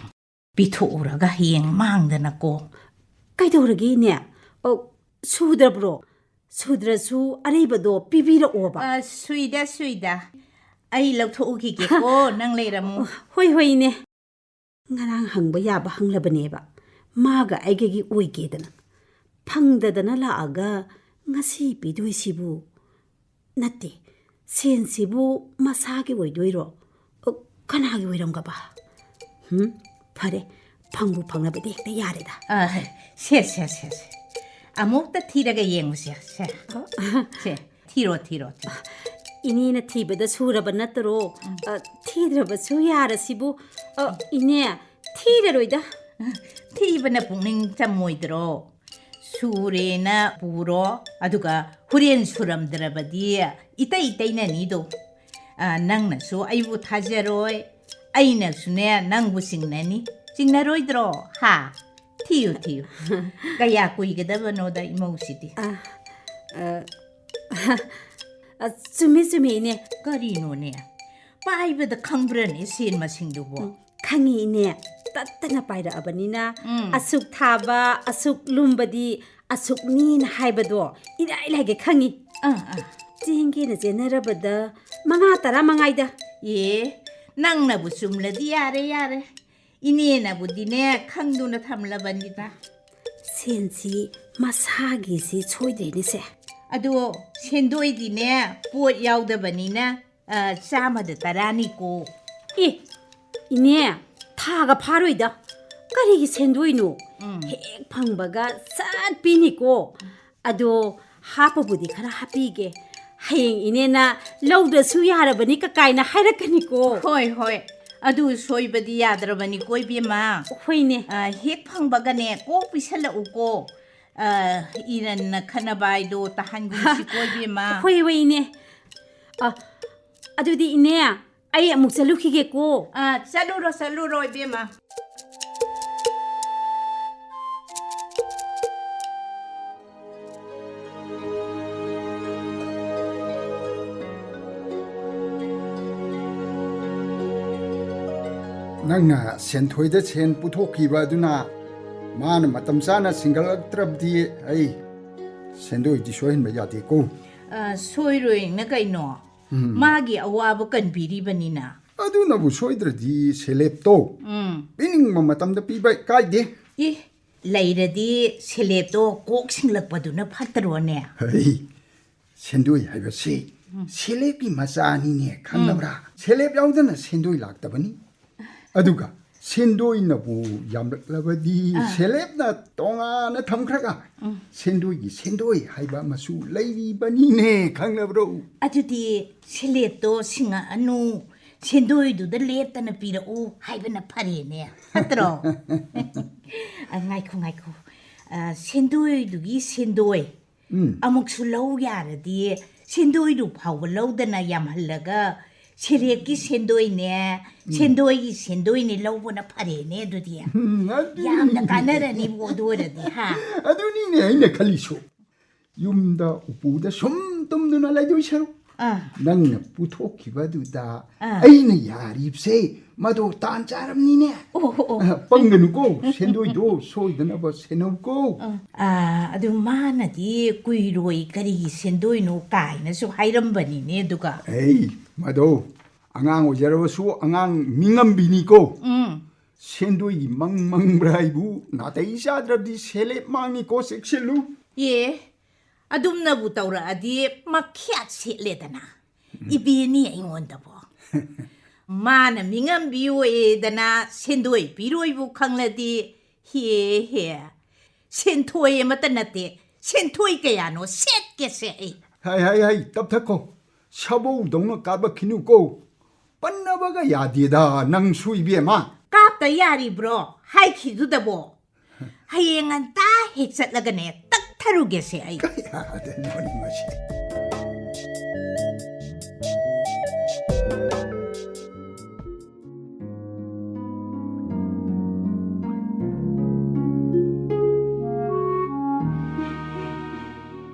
ꯄꯤꯊꯣꯛꯎꯔꯒ ꯍꯌꯦꯡ ꯃꯥꯡꯗꯅꯀꯣ꯫ ꯀꯩꯗꯧꯔꯒꯦ ꯏꯅꯦ? ꯑꯣ, ꯁꯨꯗ꯭ꯔꯕ꯭ꯔꯣ? ꯁꯨꯗ꯭ꯔꯁꯨ ꯑꯔꯩꯕꯗꯣ ꯄꯤꯕꯤꯔꯛꯑꯣꯕ꯫ ꯑ, ꯁꯨꯏꯗ, ꯁꯨꯏꯗ꯫ ꯑꯩ ꯂꯧꯊꯣꯛꯎꯈꯤꯒꯦꯀꯣ, ꯅꯪ ꯂꯩꯔꯝꯃꯨ꯫ ꯍꯣꯏ, ꯍꯣꯏ, ꯏꯅꯦ꯫ ꯉꯔꯥꯡ ꯍꯪꯕ ꯌꯥꯕ ꯍꯪꯂꯕꯅꯦꯕ꯫ ꯃꯥꯒ ꯑꯩꯒꯒꯤ ꯑꯣꯏꯒꯦꯗꯅ꯫ ꯐꯪꯗꯗꯅ ꯂꯥꯛꯑꯒ ꯉꯁꯤ ꯄꯤꯗꯣꯏꯁꯤꯕꯨ? ꯅꯠꯇꯦ, ꯁꯦꯟꯁꯤꯕꯨ ꯃꯁꯥꯒꯤ ꯑꯣꯏꯗꯣꯏꯔꯣ? ꯑ, ꯀꯅꯥꯒꯤ ꯑꯣꯏꯔꯝꯒꯕ? ꯍꯨꯝ, ꯐꯔꯦ, ꯐꯪꯕꯨ ꯐꯪꯂꯕꯗꯤ ꯍꯦꯛꯇ ꯌꯥꯔꯦꯗ꯫ ꯑ, ꯁꯦ, ꯁꯦ, ꯁꯦ, ꯁꯦ꯫ ꯑꯃꯨꯛꯇ ꯊꯤꯔꯒ ꯌꯦꯡꯉꯨꯁꯦ, ꯁꯦ꯫ ꯑ, ꯁꯦ, ꯊꯤꯔꯣ, ꯊꯤꯔꯣ, ꯊꯤꯔꯣ꯫ ꯏꯅꯦꯅ ꯊꯤꯕꯗ ꯁꯨꯔꯕ ꯅꯠꯇ꯭ꯔꯣ? ꯎꯝ꯫ ꯑ, ꯊꯤꯗ꯭ꯔꯕꯁꯨ ꯌꯥꯔꯁꯤꯕꯨ꯫ ꯑ, ꯏꯅꯦ, ꯊꯤꯔꯔꯣꯏꯗ꯫ ꯊꯤꯕꯅ ꯄꯨꯛꯅꯤꯡ ꯆꯝꯃꯣꯏꯗ꯭ꯔꯣ? ꯁꯨꯔꯦꯅ ꯄꯨꯔꯣ, ꯑꯗꯨꯒ ꯍꯣꯔꯦꯟ ꯁꯨꯔꯝꯗ꯭ꯔꯕꯗꯤ ꯏꯇꯩ ꯏꯇꯩꯅꯅꯤꯗꯣ꯫ ꯑ, ꯅꯪꯅꯁꯨ ꯑꯩꯕꯨ ꯊꯥꯖꯔꯣꯏ, ꯑꯩꯅꯁꯨꯅꯦ ꯅꯪꯕꯨ ꯆꯤꯡꯅꯅꯤ꯫ ꯆꯤꯡꯅꯔꯣꯏꯗ꯭ꯔꯣ? ꯍꯥ? ꯊꯤꯌꯨ, ꯊꯤꯌꯨ꯫ ꯀꯌꯥ ꯀꯨꯏꯒꯗꯕꯅꯣꯗ ꯏꯃꯧꯁꯤꯗꯤ꯫ ꯑ, ꯑ, ꯑ, ꯆꯨꯝꯃꯤ, ꯆꯨꯝꯃꯤ, ꯏꯅꯦ꯫ ꯀꯔꯤꯅꯣꯅꯦ? ꯄꯥꯏꯕꯗ ꯈꯪꯕ꯭ꯔꯅꯦ ꯁꯦꯟ ꯃꯁꯤꯡꯗꯨꯕꯣ? ꯎꯝ, ꯈꯪꯉꯤ, ꯏꯅꯦ꯫ ꯇꯠꯇꯅ ꯄꯥꯏꯔꯛꯑꯕꯅꯤꯅ, ꯎꯝ꯫ ꯑꯁꯨꯛ ꯊꯥꯕ, ꯑꯁꯨꯛ ꯂꯨꯝꯕꯗꯤ ꯑꯁꯨꯛꯅꯤꯅ ꯍꯥꯏꯕꯗꯣ ꯏꯔꯥꯏ ꯂꯥꯏꯒꯩ ꯈꯪꯉꯤ꯫ ꯑꯥ, ꯑꯥ꯫ ꯆꯦꯡꯒꯦꯅ ꯆꯦꯟꯅꯔꯕꯗ ꯃꯉꯥ ꯇꯔꯥ ꯃꯉꯥꯏꯗ꯫ ꯑꯦ, ꯅꯪꯅꯕꯨ ꯆꯨꯝꯂꯗꯤ ꯌꯥꯔꯦ, ꯌꯥꯔꯦ꯫ ꯏꯅꯦꯅꯕꯨꯗꯤꯅꯦ ꯈꯪꯗꯨꯅ ꯊꯝꯂꯕꯅꯤꯗ꯫ ꯁꯦꯟꯁꯤ ꯃꯁꯥꯒꯤꯁꯤ ꯁꯣꯏꯗ꯭ꯔꯦꯅꯦ ꯁꯦ꯫ ꯑꯗꯣ ꯁꯦꯟꯗꯣꯏꯗꯤꯅꯦ ꯄꯣꯠ ꯌꯥꯎꯗꯕꯅꯤꯅ, ꯑ, ꯆꯥꯝꯃꯗ ꯇꯔꯥꯅꯤꯀꯣ꯫ ꯑꯦ, ꯏꯅꯦ, ꯊꯥꯒ ꯐꯥꯔꯣꯏꯗ꯫ ꯀꯔꯤꯒꯤ ꯁꯦꯟꯗꯣꯏꯅꯣ? ꯎꯝ꯫ ꯍꯦꯛ ꯐꯪꯕꯒ ꯁꯠ ꯄꯤꯅꯤꯀꯣ꯫ ꯑꯗꯣ ꯍꯥꯞꯄꯕꯨꯗꯤ ꯈꯔ ꯍꯥꯞꯄꯤꯒꯦ꯫ ꯍꯌꯦꯡ ꯏꯅꯦꯅ "ꯂꯧꯗ꯭ꯔꯁꯨ ꯌꯥꯔꯕꯅꯤ ꯀꯀꯥꯏꯅ" ꯍꯥꯏꯔꯛꯀꯅꯤꯀꯣ꯫ ꯍꯣꯏ, ꯍꯣꯏ꯫ ꯑꯗꯨ ꯁꯣꯏꯕꯗꯤ ꯌꯥꯗ꯭ꯔꯕꯅꯤꯀꯣ, ꯏꯕꯦꯝꯃ꯫ ꯍꯣꯏꯅꯦ꯫ ꯑ, ꯍꯦꯛ ꯐꯪꯕꯒꯅꯦ, ꯀꯣꯛ ꯄꯤꯁꯜꯂꯛꯎꯀꯣ꯫ ꯑ, ꯏꯔꯟꯅ ꯈꯠꯅꯕ ꯍꯥꯏꯗꯣ ꯇꯥꯍꯟꯒꯨꯝꯁꯤꯀꯣ, ꯏꯕꯦꯝꯃ꯫ ꯍꯣꯏ, ꯍꯣꯏ, ꯏꯅꯦ꯫ ꯑ, ꯑꯗꯨꯗꯤ ꯏꯅꯦ, ꯑꯩ ꯑꯃꯨꯛ ꯆꯠꯂꯨꯈꯤꯒꯦꯀꯣ꯫ ꯑ, ꯆꯠꯂꯨꯔꯣ, ꯆꯠꯂꯨꯔꯣ, ꯏꯕꯦꯝꯃ꯫ ꯅꯪꯅ ꯁꯦꯟꯊꯣꯏꯗ ꯁꯦꯟ ꯄꯨꯊꯣꯛꯈꯤꯕ ꯑꯗꯨꯅ ꯃꯥꯅ ꯃꯇꯝ ꯆꯥꯅ ꯁꯤꯡꯒꯠꯂꯛꯇ꯭ꯔꯕꯗꯤ ꯑꯩ ꯁꯦꯟꯗꯣꯏꯗꯤ ꯁꯣꯏꯍꯟꯕ ꯌꯥꯗꯦꯀꯣ꯫ ꯑ, ꯁꯣꯏꯔꯣꯏꯅ ꯀꯩꯅꯣ? ꯎꯝ꯫ ꯃꯥꯒꯤ ꯑꯋꯥꯕ ꯀꯟꯕꯤꯔꯤꯕꯅꯤꯅ꯫ ꯑꯗꯨꯅꯕꯨ ꯁꯣꯏꯗ꯭ꯔꯗꯤ ꯁꯦꯂꯦꯞꯇꯣ ꯎꯝ꯫ ꯄꯤꯅꯤꯡꯕ ꯃꯇꯝꯗ ꯄꯤꯕ ꯀꯥꯏꯗꯦ꯫ ꯑꯦ, ꯂꯩꯔꯗꯤ ꯁꯦꯂꯦꯞꯇꯣ ꯀꯣꯛ ꯁꯤꯡꯂꯛꯄꯗꯨꯅ ꯐꯠꯇ꯭ꯔꯣꯅꯦ? ꯍꯩ, ꯁꯦꯟꯗꯣꯏ ꯍꯥꯏꯕꯁꯤ ꯎꯝ꯫ ꯁꯦꯂꯦꯞꯀꯤ ꯃꯆꯥꯅꯤꯅꯦ, ꯈꯪꯂꯕ꯭ꯔꯥ? ꯎꯝ꯫ ꯁꯦꯂꯦꯞ ꯌꯥꯎꯗꯅ ꯁꯦꯟꯗꯣꯏ ꯂꯥꯛꯇꯕꯅꯤ꯫ ꯑꯗꯨꯒ ꯁꯦꯟꯗꯣꯏꯅꯕꯨ ꯌꯥꯝꯂꯛꯂꯕꯗꯤ ꯑꯥ꯫ ꯁꯦꯂꯦꯞꯅ ꯇꯣꯉꯥꯟꯅ ꯊꯝꯈ꯭ꯔꯒ ꯎꯝ꯫ ꯁꯦꯟꯗꯣꯏꯒꯤ ꯁꯦꯟꯗꯣꯏ ꯍꯥꯏꯕ ꯑꯃꯁꯨ ꯂꯩꯔꯤꯕꯅꯤꯅꯦ, ꯈꯪꯂꯕ꯭ꯔꯣ? ꯑꯗꯨꯗꯤ ꯁꯦꯂꯦꯞꯇꯣ ꯁꯤꯡꯉꯛꯑꯅꯨ, ꯁꯦꯟꯗꯣꯏꯗꯨꯗ ꯂꯦꯞꯇꯅ ꯄꯤꯔꯛꯎ ꯍꯥꯏꯕꯅ ꯐꯔꯦꯅꯦ, ꯐꯠꯇ꯭ꯔꯣ? ꯑ, ꯉꯥꯏꯈꯣ, ꯉꯥꯏꯈꯣ꯫ ꯑ, ꯁꯦꯟꯗꯣꯏꯗꯨꯒꯤ ꯁꯦꯟꯗꯣꯏ ꯎꯝ꯫ ꯑꯃꯨꯛꯁꯨ ꯂꯧ ꯌꯥꯔꯗꯤ ꯁꯦꯟꯗꯣꯏꯗꯨ ꯐꯥꯎꯕ ꯂꯧꯗꯅ ꯌꯥꯝꯍꯜꯂꯒ ꯁꯦꯂꯦꯞꯀꯤ ꯁꯦꯟꯗꯣꯏꯅꯦ, ꯎꯝ꯫ ꯁꯦꯟꯗꯣꯏꯒꯤ ꯁꯦꯟꯗꯣꯏꯅꯦ ꯂꯧꯕꯅ ꯐꯔꯦꯅꯦ ꯑꯗꯨꯗꯤ꯫ ꯎꯝ, ꯑꯗꯨꯅꯤ꯫ ꯌꯥꯝꯅ ꯀꯥꯟꯅꯔꯅꯤꯕꯣ ꯑꯗꯨ ꯑꯣꯏꯔꯗꯤ, ꯍꯥ? ꯑꯗꯨꯅꯤꯅꯦ ꯑꯩꯅ ꯈꯜꯂꯤꯁꯨ꯫ ꯌꯨꯝꯗ ꯎꯄꯨꯗ ꯁꯨꯝ ꯇꯨꯝꯗꯨꯅ ꯂꯩꯗꯣꯏ ꯁꯔꯨꯛ ꯑꯥ꯫ ꯅꯪꯅ ꯄꯨꯊꯣꯛꯈꯤꯕꯗꯨꯗ ꯑꯥ꯫ ꯑꯩꯅ ꯌꯥꯔꯤꯕꯁꯦ ꯃꯗꯣ ꯇꯥꯟ ꯆꯥꯔꯝꯅꯤꯅꯦ꯫ ꯑꯣ, ꯑꯣ꯫ ꯑ, ꯄꯪꯒꯅꯨꯀꯣ, ꯁꯦꯟꯗꯣꯏꯗꯣ ꯁꯣꯏꯗꯅꯕ ꯁꯦꯟꯅꯧꯀꯣ꯫ ꯑꯥ, ꯑꯗꯨ ꯃꯥꯅꯗꯤ ꯀꯨꯏꯔꯣꯏ, ꯀꯔꯤꯒꯤ ꯁꯦꯟꯗꯣꯏꯅꯣ ꯀꯥꯏꯅꯁꯨ ꯍꯥꯏꯔꯝꯕꯅꯤꯅꯦ, ꯑꯗꯨꯒ꯫ ꯑꯩ, ꯃꯗꯣ ꯑꯉꯥꯡ ꯑꯣꯏꯖꯔꯕꯁꯨ ꯑꯉꯥꯡ ꯃꯤꯉꯝꯕꯤꯅꯤꯀꯣ꯫ ꯎꯝ꯫ ꯁꯦꯟꯗꯣꯏꯒꯤ ꯃꯪ ꯃꯪꯕ꯭ꯔꯥ ꯍꯥꯏꯕꯨ ꯅꯥꯇꯩ ꯆꯥꯗ꯭ꯔꯕꯗꯤ ꯁꯦꯂꯦꯞ ꯃꯥꯡꯅꯤꯀꯣ, ꯆꯦꯛꯁꯤꯜꯂꯨ꯫ ꯑꯦ, ꯑꯗꯨꯝꯅꯕꯨ ꯇꯧꯔꯛꯑꯗꯤ ꯃꯈ꯭ꯌꯥꯠ ꯁꯦꯠꯂꯦꯗꯅ꯫ ꯎꯝ꯫ ꯏꯕꯦꯅꯤ ꯑꯩꯉꯣꯟꯗꯕꯣ꯫ ꯃꯥꯅ ꯃꯤꯉꯝꯕꯤ ꯑꯣꯏꯌꯦꯗꯅ ꯁꯦꯟꯗꯣꯏ ꯄꯤꯔꯣꯏꯕꯨ ꯈꯪꯂꯗꯤ, ꯍꯦ ꯍꯦ, ꯁꯦꯟꯊꯣꯏ ꯑꯃꯠꯇ ꯅꯠꯇꯦ, ꯁꯦꯟꯊꯣꯏ ꯀꯌꯥꯅꯣ ꯁꯦꯠꯀꯦꯁꯦ ꯑꯩ꯫ ꯍꯥꯏ, ꯍꯥꯏ, ꯍꯥꯏ, ꯇꯞꯊꯈꯣ꯫ ꯁꯥꯕꯧꯗꯧꯅ ꯀꯥꯞꯂꯛꯈꯤꯅꯨꯀꯣ꯫ ꯄꯟꯅꯕꯒ ꯌꯥꯗꯦꯗ ꯅꯪꯁꯨ, ꯏꯕꯦꯝꯃ꯫ ꯀꯥꯞꯇ ꯌꯥꯔꯤꯕ꯭ꯔꯣ ꯍꯥꯏꯈꯤꯗꯨꯗꯕꯣ? ꯍꯌꯦꯡ ꯉꯟꯇꯥ ꯍꯦꯛ ꯆꯠꯂꯒꯅꯦ, ꯇꯛꯊꯔꯨꯒꯦꯁꯦ ꯑꯩ꯫ ꯀꯌꯥꯗꯅꯣꯅꯦ ꯃꯁꯤ?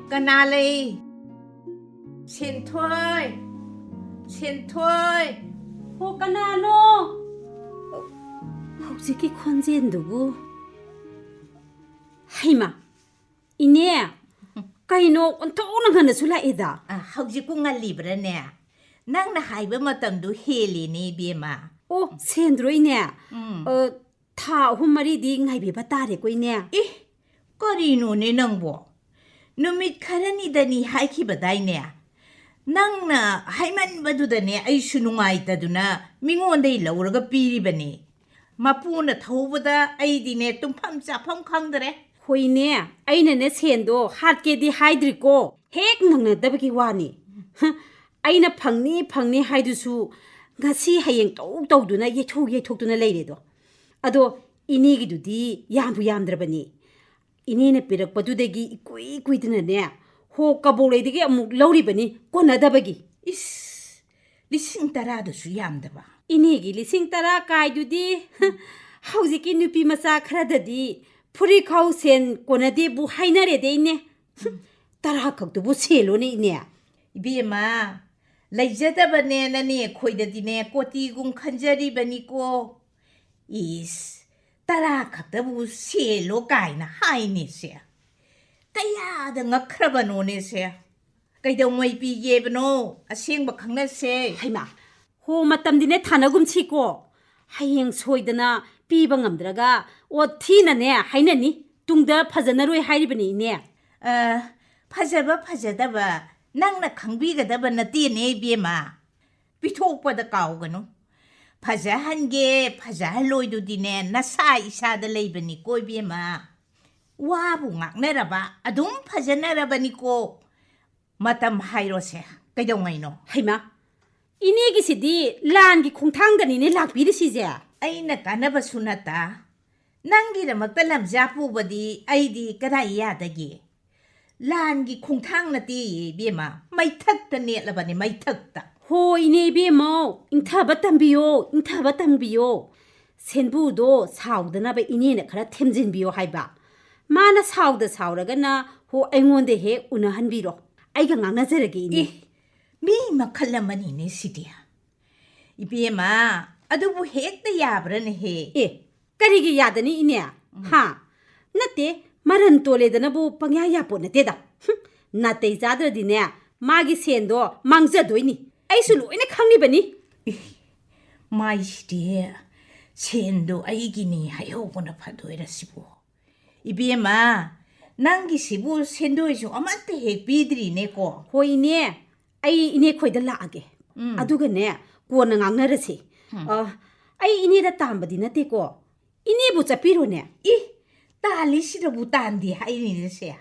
ꯀꯅꯥ ꯂꯩ? ꯁꯦꯟꯊꯣꯏ! ꯁꯦꯟꯊꯣꯏ! ꯍꯣ, ꯀꯅꯥꯅꯣ? ꯍꯧꯖꯤꯛꯀꯤ ꯈꯣꯟꯖꯦꯜꯗꯨꯕꯨ? ꯍꯩꯃꯥ! ꯏꯅꯦ! ꯀꯩꯅꯣ, ꯑꯣꯟꯊꯣꯛꯅ ꯉꯟꯅꯁꯨ ꯂꯥꯛꯑꯦꯗ? ꯑ, ꯍꯧꯖꯤꯛꯄꯨ ꯉꯜꯂꯤꯕ꯭ꯔꯥꯅꯦ? ꯅꯪꯅ ꯍꯥꯏꯕ ꯃꯇꯝꯗꯨ ꯍꯦꯜꯂꯦꯅꯦ, ꯏꯕꯦꯝꯃ꯫ ꯑꯣ, ꯁꯦꯟꯗ꯭ꯔꯣ ꯏꯅꯦ? ꯎꯝ꯫ ꯑ, ꯊꯥ ꯑꯍꯨꯝ ꯃꯔꯤꯗꯤ ꯉꯥꯏꯕꯤꯕ ꯇꯥꯔꯦꯀꯣ, ꯏꯅꯦ꯫ ꯑꯦ, ꯀꯔꯤꯅꯣꯅꯦ ꯅꯪꯕꯣ? ꯅꯨꯃꯤꯠ ꯈꯔꯅꯤꯗꯅꯤ ꯍꯥꯏꯈꯤꯕꯗꯥꯏꯅꯦ? ꯅꯪꯅ ꯍꯥꯏꯃꯟꯕꯗꯨꯗꯅꯦ ꯑꯩꯁꯨ ꯅꯨꯡꯉꯥꯏꯇꯗꯨꯅ ꯃꯤꯉꯣꯟꯗꯩ ꯂꯧꯔꯒ ꯄꯤꯔꯤꯕꯅꯤ꯫ ꯃꯄꯨꯅ ꯊꯧꯕꯗ ꯑꯩꯗꯤꯅꯦ ꯇꯨꯝꯐꯝ ꯆꯥꯐꯝ ꯈꯪꯗ꯭ꯔꯦ꯫ ꯍꯣꯏꯅꯦ, ꯑꯩꯅꯅꯦ ꯁꯦꯟꯗꯣ ꯍꯥꯠꯀꯦꯗꯤ ꯍꯥꯏꯗ꯭ꯔꯤꯀꯣ, ꯍꯦꯛ ꯅꯪꯅꯗꯕꯒꯤ ꯋꯥꯅꯤ꯫ ꯍ, ꯑꯩꯅ ꯐꯪꯅꯤ ꯐꯪꯅꯤ ꯍꯥꯏꯗꯨꯁꯨ ꯉꯁꯤ ꯍꯌꯦꯡ ꯇꯧ ꯇꯧꯗꯨꯅ ꯌꯩꯊꯣꯛ ꯌꯩꯊꯣꯛꯇꯨꯅ ꯂꯩꯔꯦꯗꯣ꯫ ꯑꯗꯣ ꯏꯅꯦꯒꯤꯗꯨꯗꯤ ꯌꯥꯝꯕꯨ ꯌꯥꯝꯗ꯭ꯔꯕꯅꯤ꯫ ꯏꯅꯦꯅ ꯄꯤꯔꯛꯄꯗꯨꯗꯒꯤ ꯏꯀꯨꯏ ꯀꯨꯏꯗꯅꯅꯦ, ꯍꯣ, ꯀꯕꯣꯛꯂꯩꯗꯒꯤ ꯑꯃꯨꯛ ꯂꯧꯔꯤꯕꯅꯤ, ꯀꯣꯟꯅꯗꯕꯒꯤ꯫ ꯏꯁ, ꯂꯤꯁꯤꯡ ꯇꯔꯥꯗꯨꯁꯨ ꯌꯥꯝꯗꯕ꯫ ꯏꯅꯦꯒꯤ ꯂꯤꯁꯤꯡ ꯇꯔꯥ ꯀꯥꯏꯗꯨꯗꯤ, ꯍꯧꯖꯤꯛꯀꯤ ꯅꯨꯄꯤ ꯃꯆꯥ ꯈꯔꯗꯗꯤ ꯐꯨꯔꯤꯠꯈꯥꯎ ꯁꯦꯟ ꯀꯣꯟꯅꯗꯦꯕꯨ ꯍꯥꯏꯅꯔꯦꯗꯦ, ꯏꯅꯦ꯫ ꯇꯔꯥ ꯈꯛꯇꯨꯕꯨ ꯁꯦꯜꯂꯣꯅꯦ, ꯏꯅꯦ꯫ ꯏꯕꯦꯝꯃ, ꯂꯩꯖꯗꯕꯅꯦ ꯅꯅꯦ ꯑꯩꯈꯣꯏꯗꯗꯤꯅꯦ ꯀꯣꯇꯤꯒꯨꯝ ꯈꯟꯖꯔꯤꯕꯅꯤꯀꯣ꯫ ꯏꯁ, ꯇꯔꯥ ꯈꯛꯇꯕꯨ ꯁꯦꯜꯂꯣ ꯀꯥꯏꯅ ꯍꯥꯏꯅꯦꯁꯦ꯫ ꯀꯌꯥꯗ ꯉꯛꯈ꯭ꯔꯕꯅꯣꯅꯦꯁꯦ꯫ ꯀꯩꯗꯧꯉꯩ ꯄꯤꯒꯦꯕꯅꯣ? ꯑꯁꯦꯡꯕ ꯈꯪꯅꯁꯦ꯫ ꯍꯩꯃꯥ, ꯍꯣ, ꯃꯇꯝꯗꯤꯅꯦ ꯊꯥꯅꯒꯨꯝꯁꯤꯀꯣ꯫ ꯍꯌꯦꯡ ꯁꯣꯏꯗꯅ ꯄꯤꯕ ꯉꯝꯗ꯭ꯔꯒ ꯑꯣ ꯊꯤꯅꯅꯦ ꯍꯥꯏꯅꯅꯤ꯫ ꯇꯨꯡꯗ ꯐꯖꯅꯔꯣꯏ ꯍꯥꯏꯔꯤꯕꯅꯤ, ꯏꯅꯦ꯫ ꯑ, ꯐꯖꯕ ꯐꯖꯗꯕ ꯅꯪꯅ ꯈꯪꯕꯤꯒꯗꯕ ꯅꯠꯇꯦꯅꯦ, ꯏꯕꯦꯝꯃ꯫ ꯄꯤꯊꯣꯛꯄꯗ ꯀꯥꯎꯒꯅꯨ꯫ ꯐꯖꯍꯟꯒꯦ, ꯐꯖꯍꯜꯂꯣꯏꯗꯨꯗꯤꯅꯦ ꯅꯁꯥ ꯏꯁꯥꯗ ꯂꯩꯕꯅꯤꯀꯣ, ꯏꯕꯦꯝꯃ꯫ ꯋꯥꯕꯨ ꯉꯥꯛꯅꯔꯕ ꯑꯗꯨꯝ ꯐꯖꯅꯔꯕꯅꯤꯀꯣ꯫ ꯃꯇꯝ ꯍꯥꯏꯔꯣꯁꯦ, ꯀꯩꯗꯧꯉꯩꯅꯣ? ꯍꯩꯃꯥ, ꯏꯅꯦꯒꯤꯁꯤꯗꯤ ꯂꯥꯟꯒꯤ ꯈꯣꯡꯊꯥꯡꯗꯅꯤꯅꯦ ꯂꯥꯛꯄꯤꯔꯤꯁꯤꯁꯦ꯫ ꯑꯩꯅ ꯀꯥꯟꯅꯕꯁꯨ ꯅꯠꯇ, ꯅꯪꯒꯤꯗꯃꯛꯇ ꯂꯝꯖꯥ ꯄꯨꯕꯗꯤ ꯑꯩꯗꯤ ꯀꯗꯥꯏ ꯌꯥꯗꯒꯦ? ꯂꯥꯟꯒꯤ ꯈꯣꯡꯊꯥꯡ ꯅꯠꯇꯦꯌꯦ, ꯏꯕꯦꯝꯃ꯫ ꯃꯩꯊꯛꯇ ꯅꯦꯠꯂꯕꯅꯤ, ꯃꯩꯊꯛꯇ꯫ ꯍꯣꯏꯅꯦ ꯏꯕꯦꯝꯃꯧ, ꯏꯪꯊꯕ ꯇꯝꯕꯤꯌꯣ, ꯏꯪꯊꯕ ꯇꯝꯕꯤꯌꯣ꯫ ꯁꯦꯟꯕꯨꯗꯣ ꯁꯥꯎꯗꯅꯕ ꯏꯅꯦꯅ ꯈꯔ ꯊꯦꯝꯖꯤꯟꯕꯤꯌꯣ ꯍꯥꯏꯕ꯫ ꯃꯥꯅ ꯁꯥꯎꯗ ꯁꯥꯎꯔꯒꯅ ꯍꯣ ꯑꯩꯉꯣꯟꯗ ꯍꯦꯛ ꯎꯅꯍꯟꯕꯤꯔꯣ꯫ ꯑꯩꯒ ꯉꯥꯡꯅꯖꯔꯒꯦ, ꯏꯅꯦ꯫ ꯑꯦ, ꯃꯤ ꯃꯈꯜ ꯑꯃꯅꯤꯅꯦ ꯁꯤꯗꯤ꯫ ꯏꯕꯦꯝꯃ, ꯑꯗꯨꯕꯨ ꯍꯦꯛꯇ ꯌꯥꯕ꯭ꯔꯥꯅꯦꯍꯦ? ꯑꯦ, ꯀꯔꯤꯒꯤ ꯌꯥꯗꯅꯤ, ꯏꯅꯦ? ꯎꯝ꯫ ꯍꯥ? ꯅꯠꯇꯦ, ꯃꯔꯟ ꯇꯣꯜꯂꯦꯗꯅꯕꯨ ꯄꯪꯌꯥ ꯌꯥꯄꯣꯠ ꯅꯠꯇꯦꯗ꯫ ꯍꯨꯝ, ꯅꯥꯇꯩ ꯆꯥꯗ꯭ꯔꯗꯤꯅꯦ, ꯃꯥꯒꯤ ꯁꯦꯟꯗꯣ ꯃꯥꯡꯖꯗꯣꯏꯅꯤ꯫ ꯑꯩꯁꯨ ꯂꯣꯏꯅ ꯈꯪꯉꯤꯕꯅꯤ꯫ ꯏ, ꯃꯥꯏꯁꯤꯗꯤ ꯁꯦꯟꯗꯣ ꯑꯩꯒꯤꯅꯤ ꯍꯥꯏꯍꯧꯕꯅ ꯐꯗꯣꯏꯔ ꯁꯤꯕꯨ? ꯏꯕꯦꯝꯃ, ꯅꯪꯒꯤꯁꯤꯕꯨ ꯁꯦꯟꯗꯣꯏꯁꯨ ꯑꯃꯠꯇ ꯍꯦꯛ ꯄꯤꯗ꯭ꯔꯤꯅꯦꯀꯣ? ꯍꯣꯏ, ꯏꯅꯦ, ꯑꯩ ꯏꯅꯦ ꯈꯣꯏꯗ ꯂꯥꯛꯑꯒꯦ꯫ ꯎꯝ꯫ ꯑꯗꯨꯒꯅꯦ, ꯀꯣꯟꯅ ꯉꯥꯡꯅꯔꯁꯤ꯫ ꯎꯝ꯫ ꯑ, ꯑꯩ ꯏꯅꯦꯗ ꯇꯥꯝꯕꯗꯤ ꯅꯠꯇꯦꯀꯣ꯫ ꯏꯅꯦꯕꯨ ꯆꯠꯄꯤꯔꯣꯅꯦ꯫ ꯏ, ꯇꯥꯜꯂꯤꯁꯤꯗꯕꯨ ꯇꯥꯟꯗꯦ ꯍꯥꯏꯔꯤꯅꯦ ꯁꯦ꯫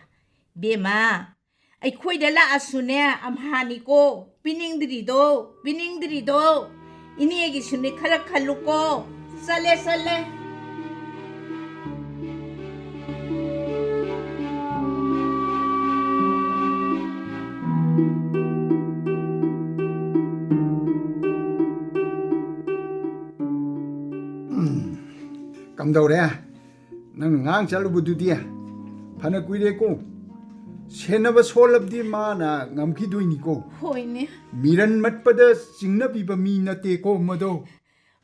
ꯕꯦꯝꯃ, ꯑꯩꯈꯣꯏꯗ ꯂꯥꯛꯑꯁꯨꯅꯦ ꯑꯝꯍꯥꯅꯤꯀꯣ, ꯄꯤꯅꯤꯡꯗ꯭ꯔꯤꯗꯣ, ꯄꯤꯅꯤꯡꯗ꯭ꯔꯤꯗꯣ꯫ ꯏꯅꯦꯒꯤꯁꯨꯅꯦ ꯈꯔ ꯈꯜꯂꯨꯀꯣ꯫ ꯆꯠꯂꯦ, ꯆꯠꯂꯦ꯫ ꯀꯝꯗꯧꯔꯦ? ꯅꯪ ꯉꯥꯡ ꯆꯠꯂꯨꯕꯗꯨꯗꯤ ꯐꯅ ꯀꯨꯏꯔꯦꯀꯣ꯫ ꯁꯦꯟꯅꯕ ꯁꯣꯜꯂꯕꯗꯤ ꯃꯥꯅ ꯉꯝꯈꯤꯗꯣꯏꯅꯤꯀꯣ꯫ ꯍꯣꯏꯅꯦ꯫ ꯃꯤꯔꯟ ꯃꯠꯄꯗ ꯆꯤꯡꯅꯕꯤꯕ ꯃꯤ ꯅꯠꯇꯦꯀꯣ ꯃꯗꯣ꯫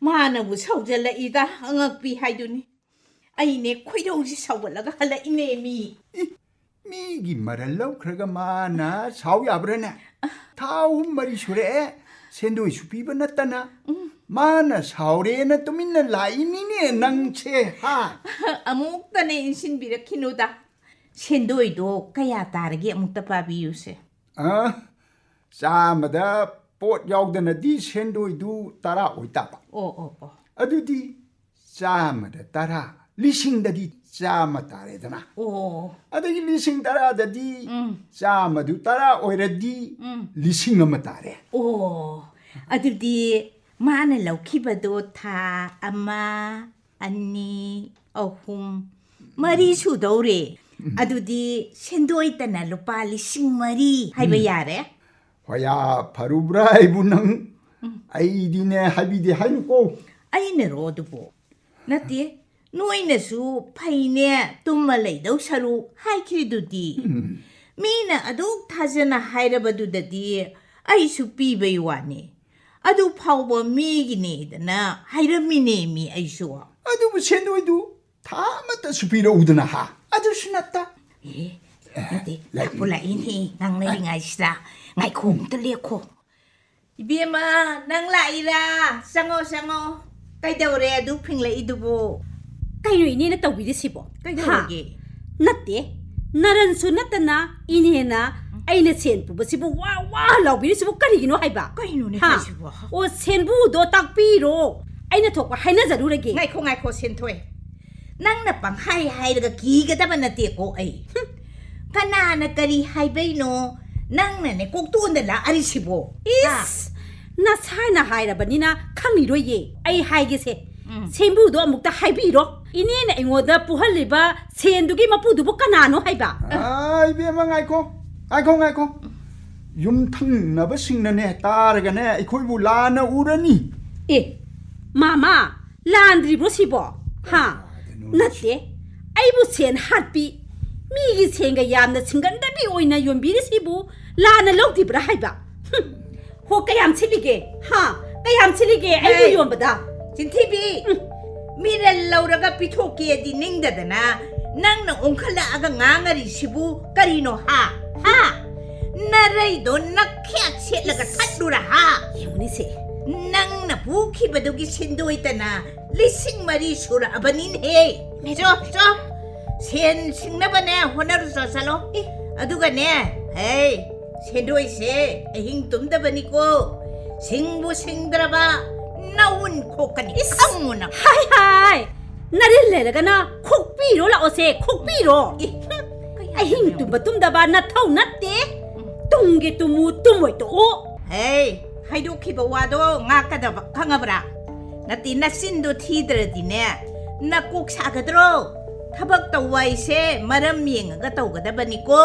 ꯃꯥꯅꯕꯨ ꯁꯧꯖꯜꯂꯛꯏꯗ, ꯑꯉꯛꯄꯤ ꯍꯥꯏꯗꯨꯅꯤ꯫ ꯑꯩꯅꯦ ꯈꯣꯏꯗꯧꯁꯤ ꯁꯧꯒꯠꯂꯒ ꯍꯜꯂꯛꯏꯅꯦ ꯃꯤ꯫ ꯏ, ꯃꯤꯒꯤ ꯃꯔꯜ ꯂꯧꯈ꯭ꯔꯒ ꯃꯥꯅ ꯁꯥꯎ ꯌꯥꯕ꯭ꯔꯥꯅꯦ? ꯊꯥ ꯑꯍꯨꯝ ꯃꯔꯤ ꯁꯨꯔꯛꯑꯦ, ꯁꯦꯟꯗꯣꯏꯁꯨ ꯄꯤꯕ ꯅꯠꯇꯅ꯫ ꯎꯝ꯫ ꯃꯥꯅ ꯁꯥꯎꯔꯦꯅ ꯇꯨꯃꯤꯟꯅ ꯂꯥꯛꯏꯅꯤꯅꯦ ꯅꯪꯁꯦ, ꯍꯥ? ꯑꯃꯨꯛꯇꯅꯦ ꯏꯟꯁꯤꯟꯕꯤꯔꯛꯈꯤꯅꯨꯗ꯫ ꯁꯦꯟꯗꯣꯏꯗꯣ ꯀꯌꯥ ꯇꯥꯔꯒꯦ ꯑꯃꯨꯛꯇ ꯄꯥꯕꯤꯌꯨꯁꯦ꯫ ꯑ, ꯆꯥꯝꯃꯗ ꯄꯣꯠ ꯌꯥꯎꯗꯅꯗꯤ ꯁꯦꯟꯗꯣꯏꯗꯨ ꯇꯔꯥ ꯑꯣꯏꯇꯥꯕ꯫ ꯑꯣ, ꯑꯣ, ꯑꯣ꯫ ꯑꯗꯨꯗꯤ ꯆꯥꯝꯃꯗ ꯇꯔꯥ, ꯂꯤꯁꯤꯡꯗꯗꯤ ꯆꯥꯝꯃ ꯇꯥꯔꯦꯗꯅ꯫ ꯑꯣ꯫ ꯑꯗꯒꯤ ꯂꯤꯁꯤꯡ ꯇꯔꯥꯗꯗꯤ ꯎꯝ꯫ ꯆꯥꯝꯃꯗꯨ ꯇꯔꯥ ꯑꯣꯏꯔꯗꯤ ꯎꯝ꯫ ꯂꯤꯁꯤꯡ ꯑꯃ ꯇꯥꯔꯦ꯫ ꯑꯣ, ꯑꯗꯨꯗꯤ ꯃꯥꯅ ꯂꯧꯈꯤꯕꯗꯣ ꯊꯥ ꯑꯃ, ꯑꯅꯤ, ꯑꯍꯨꯝ, ꯃꯔꯤ ꯁꯨꯗꯧꯔꯦ꯫ ꯑꯗꯨꯗꯤ ꯁꯦꯟꯗꯣꯏꯇꯅ ꯂꯨꯄꯥ ꯂꯤꯁꯤꯡ ꯃꯔꯤ ꯍꯥꯏꯕ ꯌꯥꯔꯦ꯫ ꯍꯣꯌꯥ, ꯐꯔꯨꯕ꯭ꯔꯥ ꯑꯩꯕꯨ ꯅꯪ? ꯑꯩꯗꯤꯅꯦ ꯍꯥꯏꯕꯤꯗꯦ ꯍꯥꯏꯅꯨꯀꯣ꯫ ꯑꯩꯅꯔꯣ ꯑꯗꯨꯕꯨ? ꯅꯠꯇꯦ, ꯅꯣꯏꯅꯁꯨ ꯐꯩꯅꯦ, ꯇꯨꯝꯃ ꯂꯩꯗꯧ ꯁꯔꯨꯛ ꯍꯥꯏꯈ꯭ꯔꯤꯗꯨꯗꯤ꯫ ꯃꯤꯅ ꯑꯗꯨꯛ ꯊꯥꯖꯅ ꯍꯥꯏꯔꯕꯗꯨꯗꯗꯤ ꯑꯩꯁꯨ ꯄꯤꯕꯩ ꯋꯥꯅꯤ꯫ ꯑꯗꯨ ꯐꯥꯎꯕ ꯃꯤꯒꯤꯅꯦꯗꯅ ꯍꯥꯏꯔꯝꯃꯤꯅꯦ ꯃꯤ ꯑꯩꯁꯨ꯫ ꯑꯗꯨꯕꯨ ꯁꯦꯟꯗꯣꯏꯗꯨ ꯊꯥ ꯑꯃꯠꯇꯁꯨ ꯄꯤꯔꯛꯎꯗꯅ ꯍꯥ? ꯑꯗꯨꯁꯨ ꯅꯠꯇ꯫ ꯑꯦ, ꯅꯠꯇꯦ, ꯂꯥꯛꯄꯨ ꯂꯥꯛꯏꯅꯦ ꯉꯥꯡꯅꯔꯤꯉꯩꯁꯤꯗ꯫ ꯉꯥꯏꯈꯣ, ꯑꯝꯇ ꯂꯦꯛꯈꯣ꯫ ꯏꯕꯦꯝꯃ, ꯅꯪ ꯂꯥꯛꯏꯔꯥ? ꯆꯪꯉꯣ, ꯆꯪꯉꯣ꯫ ꯀꯩꯗꯧꯔꯦ ꯑꯗꯨ ꯐꯤꯡꯂꯛꯏꯗꯨꯕꯨ? ꯀꯩꯅꯣ ꯏꯅꯦꯅ ꯇꯧꯕꯤꯔꯤꯁꯤꯕꯣ? ꯀꯩꯗꯧꯔꯒꯦ? ꯍꯥ? ꯅꯠꯇꯦ, ꯅꯔꯟꯁꯨ ꯅꯠꯇꯅ ꯏꯅꯦꯅ ꯑꯩꯅ ꯁꯦꯟ ꯄꯨꯕꯁꯤꯕꯨ ꯋꯥ ꯋꯥ ꯂꯥꯎꯕꯤꯔꯤꯁꯤꯕꯨ ꯀꯔꯤꯒꯤꯅꯣ ꯍꯥꯏꯕ? ꯀꯩꯅꯣꯅꯦ ꯍꯥ? ꯍꯥꯏꯁꯤꯕꯣ? ꯑꯣ, ꯁꯦꯟꯕꯨꯗꯣ ꯇꯥꯛꯄꯤꯔꯣ, ꯑꯩꯅ ꯊꯣꯛꯄ ꯍꯥꯏꯅꯖꯔꯨꯔꯒꯦ꯫ ꯉꯥꯏꯈꯣ, ꯉꯥꯏꯈꯣ, ꯁꯦꯟꯊꯣꯏ꯫ ꯅꯪꯅ ꯄꯪꯍꯥꯏ ꯍꯥꯏꯔꯒ ꯀꯤꯒꯗꯕ ꯅꯠꯇꯦꯀꯣ ꯑꯩ꯫ ꯍꯨꯝ꯫ ꯀꯅꯥꯅ ꯀꯔꯤ ꯍꯥꯏꯕꯩꯅꯣ? ꯅꯪꯅꯅꯦ ꯀꯣꯛꯇꯣꯟꯗ ꯂꯥꯛꯑꯔꯤꯁꯤꯕꯣ? ꯏꯁ! ꯍꯥ? ꯅꯁꯥꯏꯅ ꯍꯥꯏꯔꯕꯅꯤꯅ ꯈꯪꯉꯤꯔꯣꯏꯌꯦ꯫ ꯑꯩ ꯍꯥꯏꯒꯦꯁꯦ꯫ ꯎꯝ꯫ ꯁꯦꯝꯕꯨꯗꯣ ꯑꯃꯨꯛꯇ ꯍꯥꯏꯕꯤꯔꯣ꯫ ꯏꯅꯦꯅ ꯑꯩꯉꯣꯟꯗ ꯄꯨꯍꯜꯂꯤꯕ ꯁꯦꯟꯗꯨꯒꯤ ꯃꯄꯨꯗꯨꯕꯨ ꯀꯅꯥꯅꯣ ꯍꯥꯏꯕ? ꯑꯥ, ꯏꯕꯦꯝꯃ, ꯉꯥꯏꯈꯣ꯫ ꯉꯥꯏꯈꯣ, ꯉꯥꯏꯈꯣ꯫ ꯌꯨꯝꯊꯪꯅꯕꯁꯤꯡꯅꯅꯦ ꯇꯥꯔꯒꯅꯦ ꯑꯩꯈꯣꯏꯕꯨ ꯂꯥꯟꯅ ꯎꯔꯅꯤ꯫ ꯑꯦ, ꯃꯥꯃꯥ, ꯂꯥꯟꯗ꯭ꯔꯤꯕ꯭ꯔꯣ ꯁꯤꯕꯣ? ꯍꯥ? ꯀꯅꯥꯗꯅꯣ? ꯅꯠꯇꯦ, ꯑꯩꯕꯨ ꯁꯦꯟ ꯍꯥꯠꯄꯤ, ꯃꯤꯒꯤ ꯁꯦꯟꯒ ꯌꯥꯝꯅ ꯁꯤꯡꯒꯟꯗꯕꯤ ꯑꯣꯏꯅ ꯌꯣꯟꯕꯤꯔꯤꯁꯤꯕꯨ ꯂꯥꯟꯅ ꯂꯧꯗ꯭ꯔꯤꯕ꯭ꯔꯥ ꯍꯥꯏꯕ? ꯍꯨꯝ, ꯍꯣ, ꯀꯌꯥꯝ ꯁꯤꯠꯂꯤꯒꯦ? ꯍꯥ? ꯀꯌꯥꯝ ꯁꯤꯠꯂꯤꯒꯦ ꯑꯩꯕꯨ ꯍꯦ! ꯌꯣꯟꯕꯗ? ꯆꯤꯟꯊꯤꯕꯤ! ꯎꯝ꯫ ꯃꯤꯔꯜ ꯂꯧꯔꯒ ꯄꯤꯊꯣꯛꯀꯦꯗꯤ ꯅꯤꯡꯗꯗꯅ ꯅꯪꯅ ꯑꯣꯟꯈꯠꯂꯛꯑꯒ ꯉꯥꯡꯉꯔꯤꯁꯤꯕꯨ ꯀꯔꯤꯅꯣ, ꯍꯥ? ꯍꯥ? ꯅꯔꯩꯗꯣ ꯅꯈ꯭ꯌꯥꯠ ꯁꯦꯠꯂꯒ ꯊꯠꯂꯨꯔꯥ, ꯍꯥ? ꯌꯦꯡꯉꯨꯅꯦ ꯁꯦ꯫ ꯅꯪꯅ ꯄꯨꯈꯤꯕꯗꯨꯒꯤ ꯁꯤꯟꯗꯣꯏꯇꯅ ꯂꯤꯁꯤꯡ ꯃꯔꯤ ꯁꯨꯔꯛꯑꯕꯅꯤꯅꯦꯍꯦ꯫ ꯆꯣ, ꯆꯣ꯫ ꯁꯦꯟ ꯁꯤꯡꯅꯕꯅꯦ ꯍꯣꯠꯅꯔꯨꯆꯣ, ꯆꯠꯂꯣ꯫ ꯑꯦ꯫ ꯑꯗꯨꯒꯅꯦ, ꯍꯦ, ꯁꯦꯟꯗꯣꯏꯁꯦ ꯑꯍꯤꯡ ꯇꯨꯝꯗꯕꯅꯤꯀꯣ꯫ ꯁꯤꯡꯕꯨ ꯁꯤꯡꯗ꯭ꯔꯕ ꯅꯥꯎꯟ ꯈꯣꯛꯀꯅꯤ, ꯏꯁ! ꯈꯪꯉꯨ ꯅꯪ꯫ ꯍꯥꯏ, ꯍꯥꯏ! ꯅꯔꯤꯜ ꯂꯩꯔꯒꯅ ꯈꯣꯛꯄꯤꯔꯣ ꯂꯥꯛꯑꯣꯁꯦ, ꯈꯣꯛꯄꯤꯔꯣ꯫ ꯑꯦ, ꯀꯩ ꯑꯍꯤꯡ ꯍꯥꯏꯕꯅꯣ? ꯇꯨꯝꯕ ꯇꯨꯝꯗꯕ ꯅꯊꯧ ꯅꯠꯇꯦ꯫ ꯎꯝ꯫ ꯇꯨꯝꯒꯦ ꯇꯨꯝꯃꯨ, ꯇꯨꯝꯃꯣꯏ ꯇꯣꯛꯎ꯫ ꯍꯦ, ꯍꯥꯏꯗꯣꯛꯈꯤꯕ ꯋꯥꯗꯣ ꯉꯥꯛꯀꯗꯕ, ꯈꯪꯉꯕ꯭ꯔꯥ? ꯅꯠꯇꯦ, ꯅꯆꯤꯟꯗꯣ ꯊꯤꯗ꯭ꯔꯗꯤꯅꯦ, ꯅꯀꯣꯛ ꯁꯥꯒꯗ꯭ꯔꯣ? ꯊꯕꯛ ꯇꯧꯕ ꯍꯥꯏꯁꯦ ꯃꯔꯝ ꯌꯦꯡꯉꯒ ꯇꯧꯒꯗꯕꯅꯤꯀꯣ꯫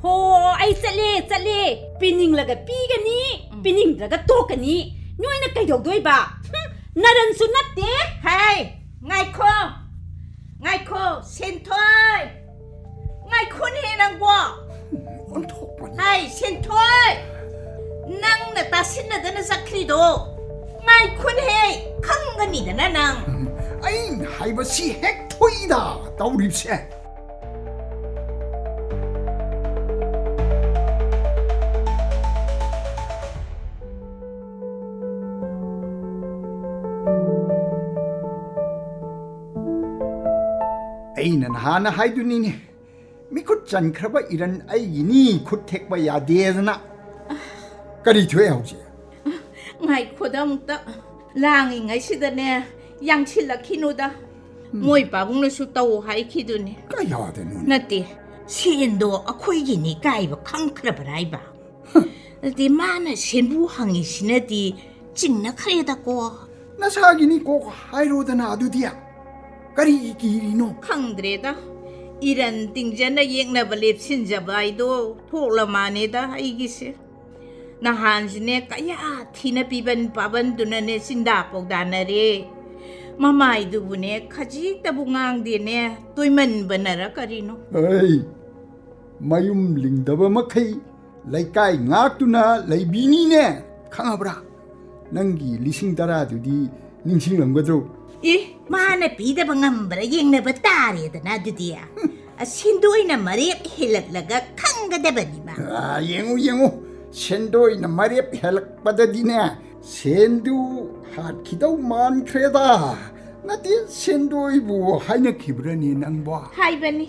ꯍꯣ, ꯑꯩ ꯆꯠꯂꯦ, ꯆꯠꯂꯦ꯫ ꯄꯤꯅꯤꯡꯂꯒ ꯄꯤꯒꯅꯤ, ꯎꯝ꯫ ꯄꯤꯅꯤꯡꯗ꯭ꯔꯒ ꯇꯣꯛꯀꯅꯤ꯫ ꯅꯣꯏꯅ ꯀꯩꯗꯧꯗꯣꯏꯕ? ꯍꯨꯝ, ꯅꯔꯟꯁꯨ ꯅꯠꯇꯦ꯫ ꯍꯥꯏ, ꯉꯥꯏꯈꯣ, ꯉꯥꯏꯈꯣ, ꯁꯦꯟꯊꯣꯏ꯫ ꯉꯥꯏꯈꯣꯅꯦ ꯅꯪꯕꯣ꯫ ꯑꯣꯟꯊꯣꯛꯄꯅꯤ꯫ ꯍꯥꯏ, ꯁꯦꯟꯊꯣꯏ! ꯅꯪꯅ ꯇꯥꯁꯤꯟꯅꯗꯅ ꯆꯠꯈ꯭ꯔꯤꯗꯣ ꯉꯥꯏꯈꯣꯅꯦꯍꯦ, ꯈꯪꯒꯅꯤꯗꯅ ꯅꯪ꯫ ꯑꯩꯅ ꯍꯥꯏꯕꯁꯤ ꯍꯦꯛ ꯊꯣꯛꯏꯗ ꯇꯧꯔꯤꯕꯁꯦ꯫ ꯑꯩꯅ ꯅꯍꯥꯟꯅ ꯍꯥꯏꯗꯨꯅꯤꯅꯦ, ꯃꯤꯈꯨꯠ ꯆꯟꯈ꯭ꯔꯕ ꯏꯔꯟ ꯑꯩꯒꯤꯅꯤ, ꯈꯨꯠ ꯊꯦꯛꯄ ꯌꯥꯗꯦꯗꯅ꯫ ꯀꯔꯤ ꯊꯣꯛꯑꯦ ꯍꯧꯖꯤꯛ? ꯉꯥꯏꯈꯣꯗ ꯑꯃꯨꯛꯇ, ꯂꯥꯡꯉꯤꯉꯩꯁꯤꯗꯅꯦ, ꯌꯥꯡꯁꯤꯜꯂꯛꯈꯤꯅꯨꯗ꯫ ꯎꯝ꯫ ꯃꯣꯏ ꯄꯥꯕꯨꯡꯅꯁꯨ ꯇꯧ ꯍꯥꯏꯈꯤꯗꯨꯅꯤ꯫ ꯀꯌꯥꯗꯅꯣꯅꯦ? ꯅꯠꯇꯦ, ꯁꯦꯟꯗꯣ ꯑꯩꯈꯣꯏꯒꯤꯅꯤ ꯀꯥꯏꯕ ꯈꯪꯈ꯭ꯔꯕ꯭ꯔꯥ ꯍꯥꯏꯕ? ꯍ꯫ ꯅꯠꯇꯦ, ꯃꯥꯅ ꯁꯦꯟꯕꯨ ꯍꯪꯉꯤꯁꯤꯅꯗꯤ ꯆꯤꯡꯅꯈ꯭ꯔꯦꯗꯀꯣ꯫ ꯅꯁꯥꯒꯤꯅꯤ ꯀꯣꯛ ꯍꯥꯏꯔꯣꯗꯅ ꯑꯗꯨꯗꯤ꯫ ꯀꯔꯤ ꯀꯤꯔꯤꯅꯣ? ꯈꯪꯗ꯭ꯔꯦꯗ, ꯏꯔꯟ ꯇꯤꯡꯖꯅ ꯌꯦꯛꯅꯕ ꯂꯦꯞꯁꯤꯟꯖꯕ ꯍꯥꯏꯗꯣ ꯊꯣꯛꯂ ꯃꯥꯅꯦꯗ ꯑꯩꯒꯤꯁꯦ꯫ ꯅꯍꯥꯟꯁꯨꯅꯦ ꯀꯌꯥ ꯊꯤꯅ ꯄꯤꯕꯟ ꯄꯥꯕꯟꯗꯨꯅꯅꯦ ꯆꯤꯟꯗꯥ ꯄꯥꯎꯗꯥꯅꯔꯦ꯫ ꯃꯃꯥꯏꯗꯨꯕꯨꯅꯦ ꯈꯖꯤꯛꯇꯕꯨ ꯉꯥꯡꯗꯦꯅꯦ, ꯇꯣꯏꯃꯟꯕꯅꯔ ꯀꯔꯤꯅꯣ? ꯑꯩ ꯃꯌꯨꯝ ꯂꯤꯡꯗꯕ ꯃꯈꯩ ꯂꯩꯀꯥꯏ ꯉꯥꯛꯇꯨꯅ ꯂꯩꯕꯤꯅꯤꯅꯦ, ꯈꯪꯉꯕ꯭ꯔꯥ? ꯅꯪꯒꯤ ꯂꯤꯁꯤꯡ ꯇꯔꯥꯗꯨꯗꯤ ꯅꯤꯡꯁꯤꯡꯂꯝꯒꯗ꯭ꯔꯣ? ꯑꯦ, ꯃꯥꯅ ꯄꯤꯗꯕ ꯉꯝꯕ꯭ꯔꯥ ꯌꯦꯡꯅꯕ ꯇꯥꯔꯦꯗꯅ ꯑꯗꯨꯗꯤ꯫ ꯑ, ꯁꯦꯟꯗꯣꯏꯅ ꯃꯔꯦꯞ ꯍꯦꯜꯂꯛꯂꯒ ꯈꯪꯒꯗꯕꯅꯤ ꯃꯥ꯫ ꯑ, ꯌꯦꯡꯉꯨ, ꯌꯦꯡꯉꯨ, ꯁꯦꯟꯗꯣꯏꯅ ꯃꯔꯦꯞ ꯍꯦꯜꯂꯛꯄꯗꯗꯤꯅꯦ, ꯁꯦꯟꯗꯨ ꯍꯥꯠꯈꯤꯗꯧ ꯃꯥꯟꯈ꯭ꯔꯦꯗ꯫ ꯅꯠꯇꯦ, ꯁꯦꯟꯗꯣꯏꯕꯨ ꯍꯥꯏꯅꯈꯤꯕ꯭ꯔꯅꯦ ꯅꯪꯕꯣ? ꯍꯥꯏꯕꯅꯤ꯫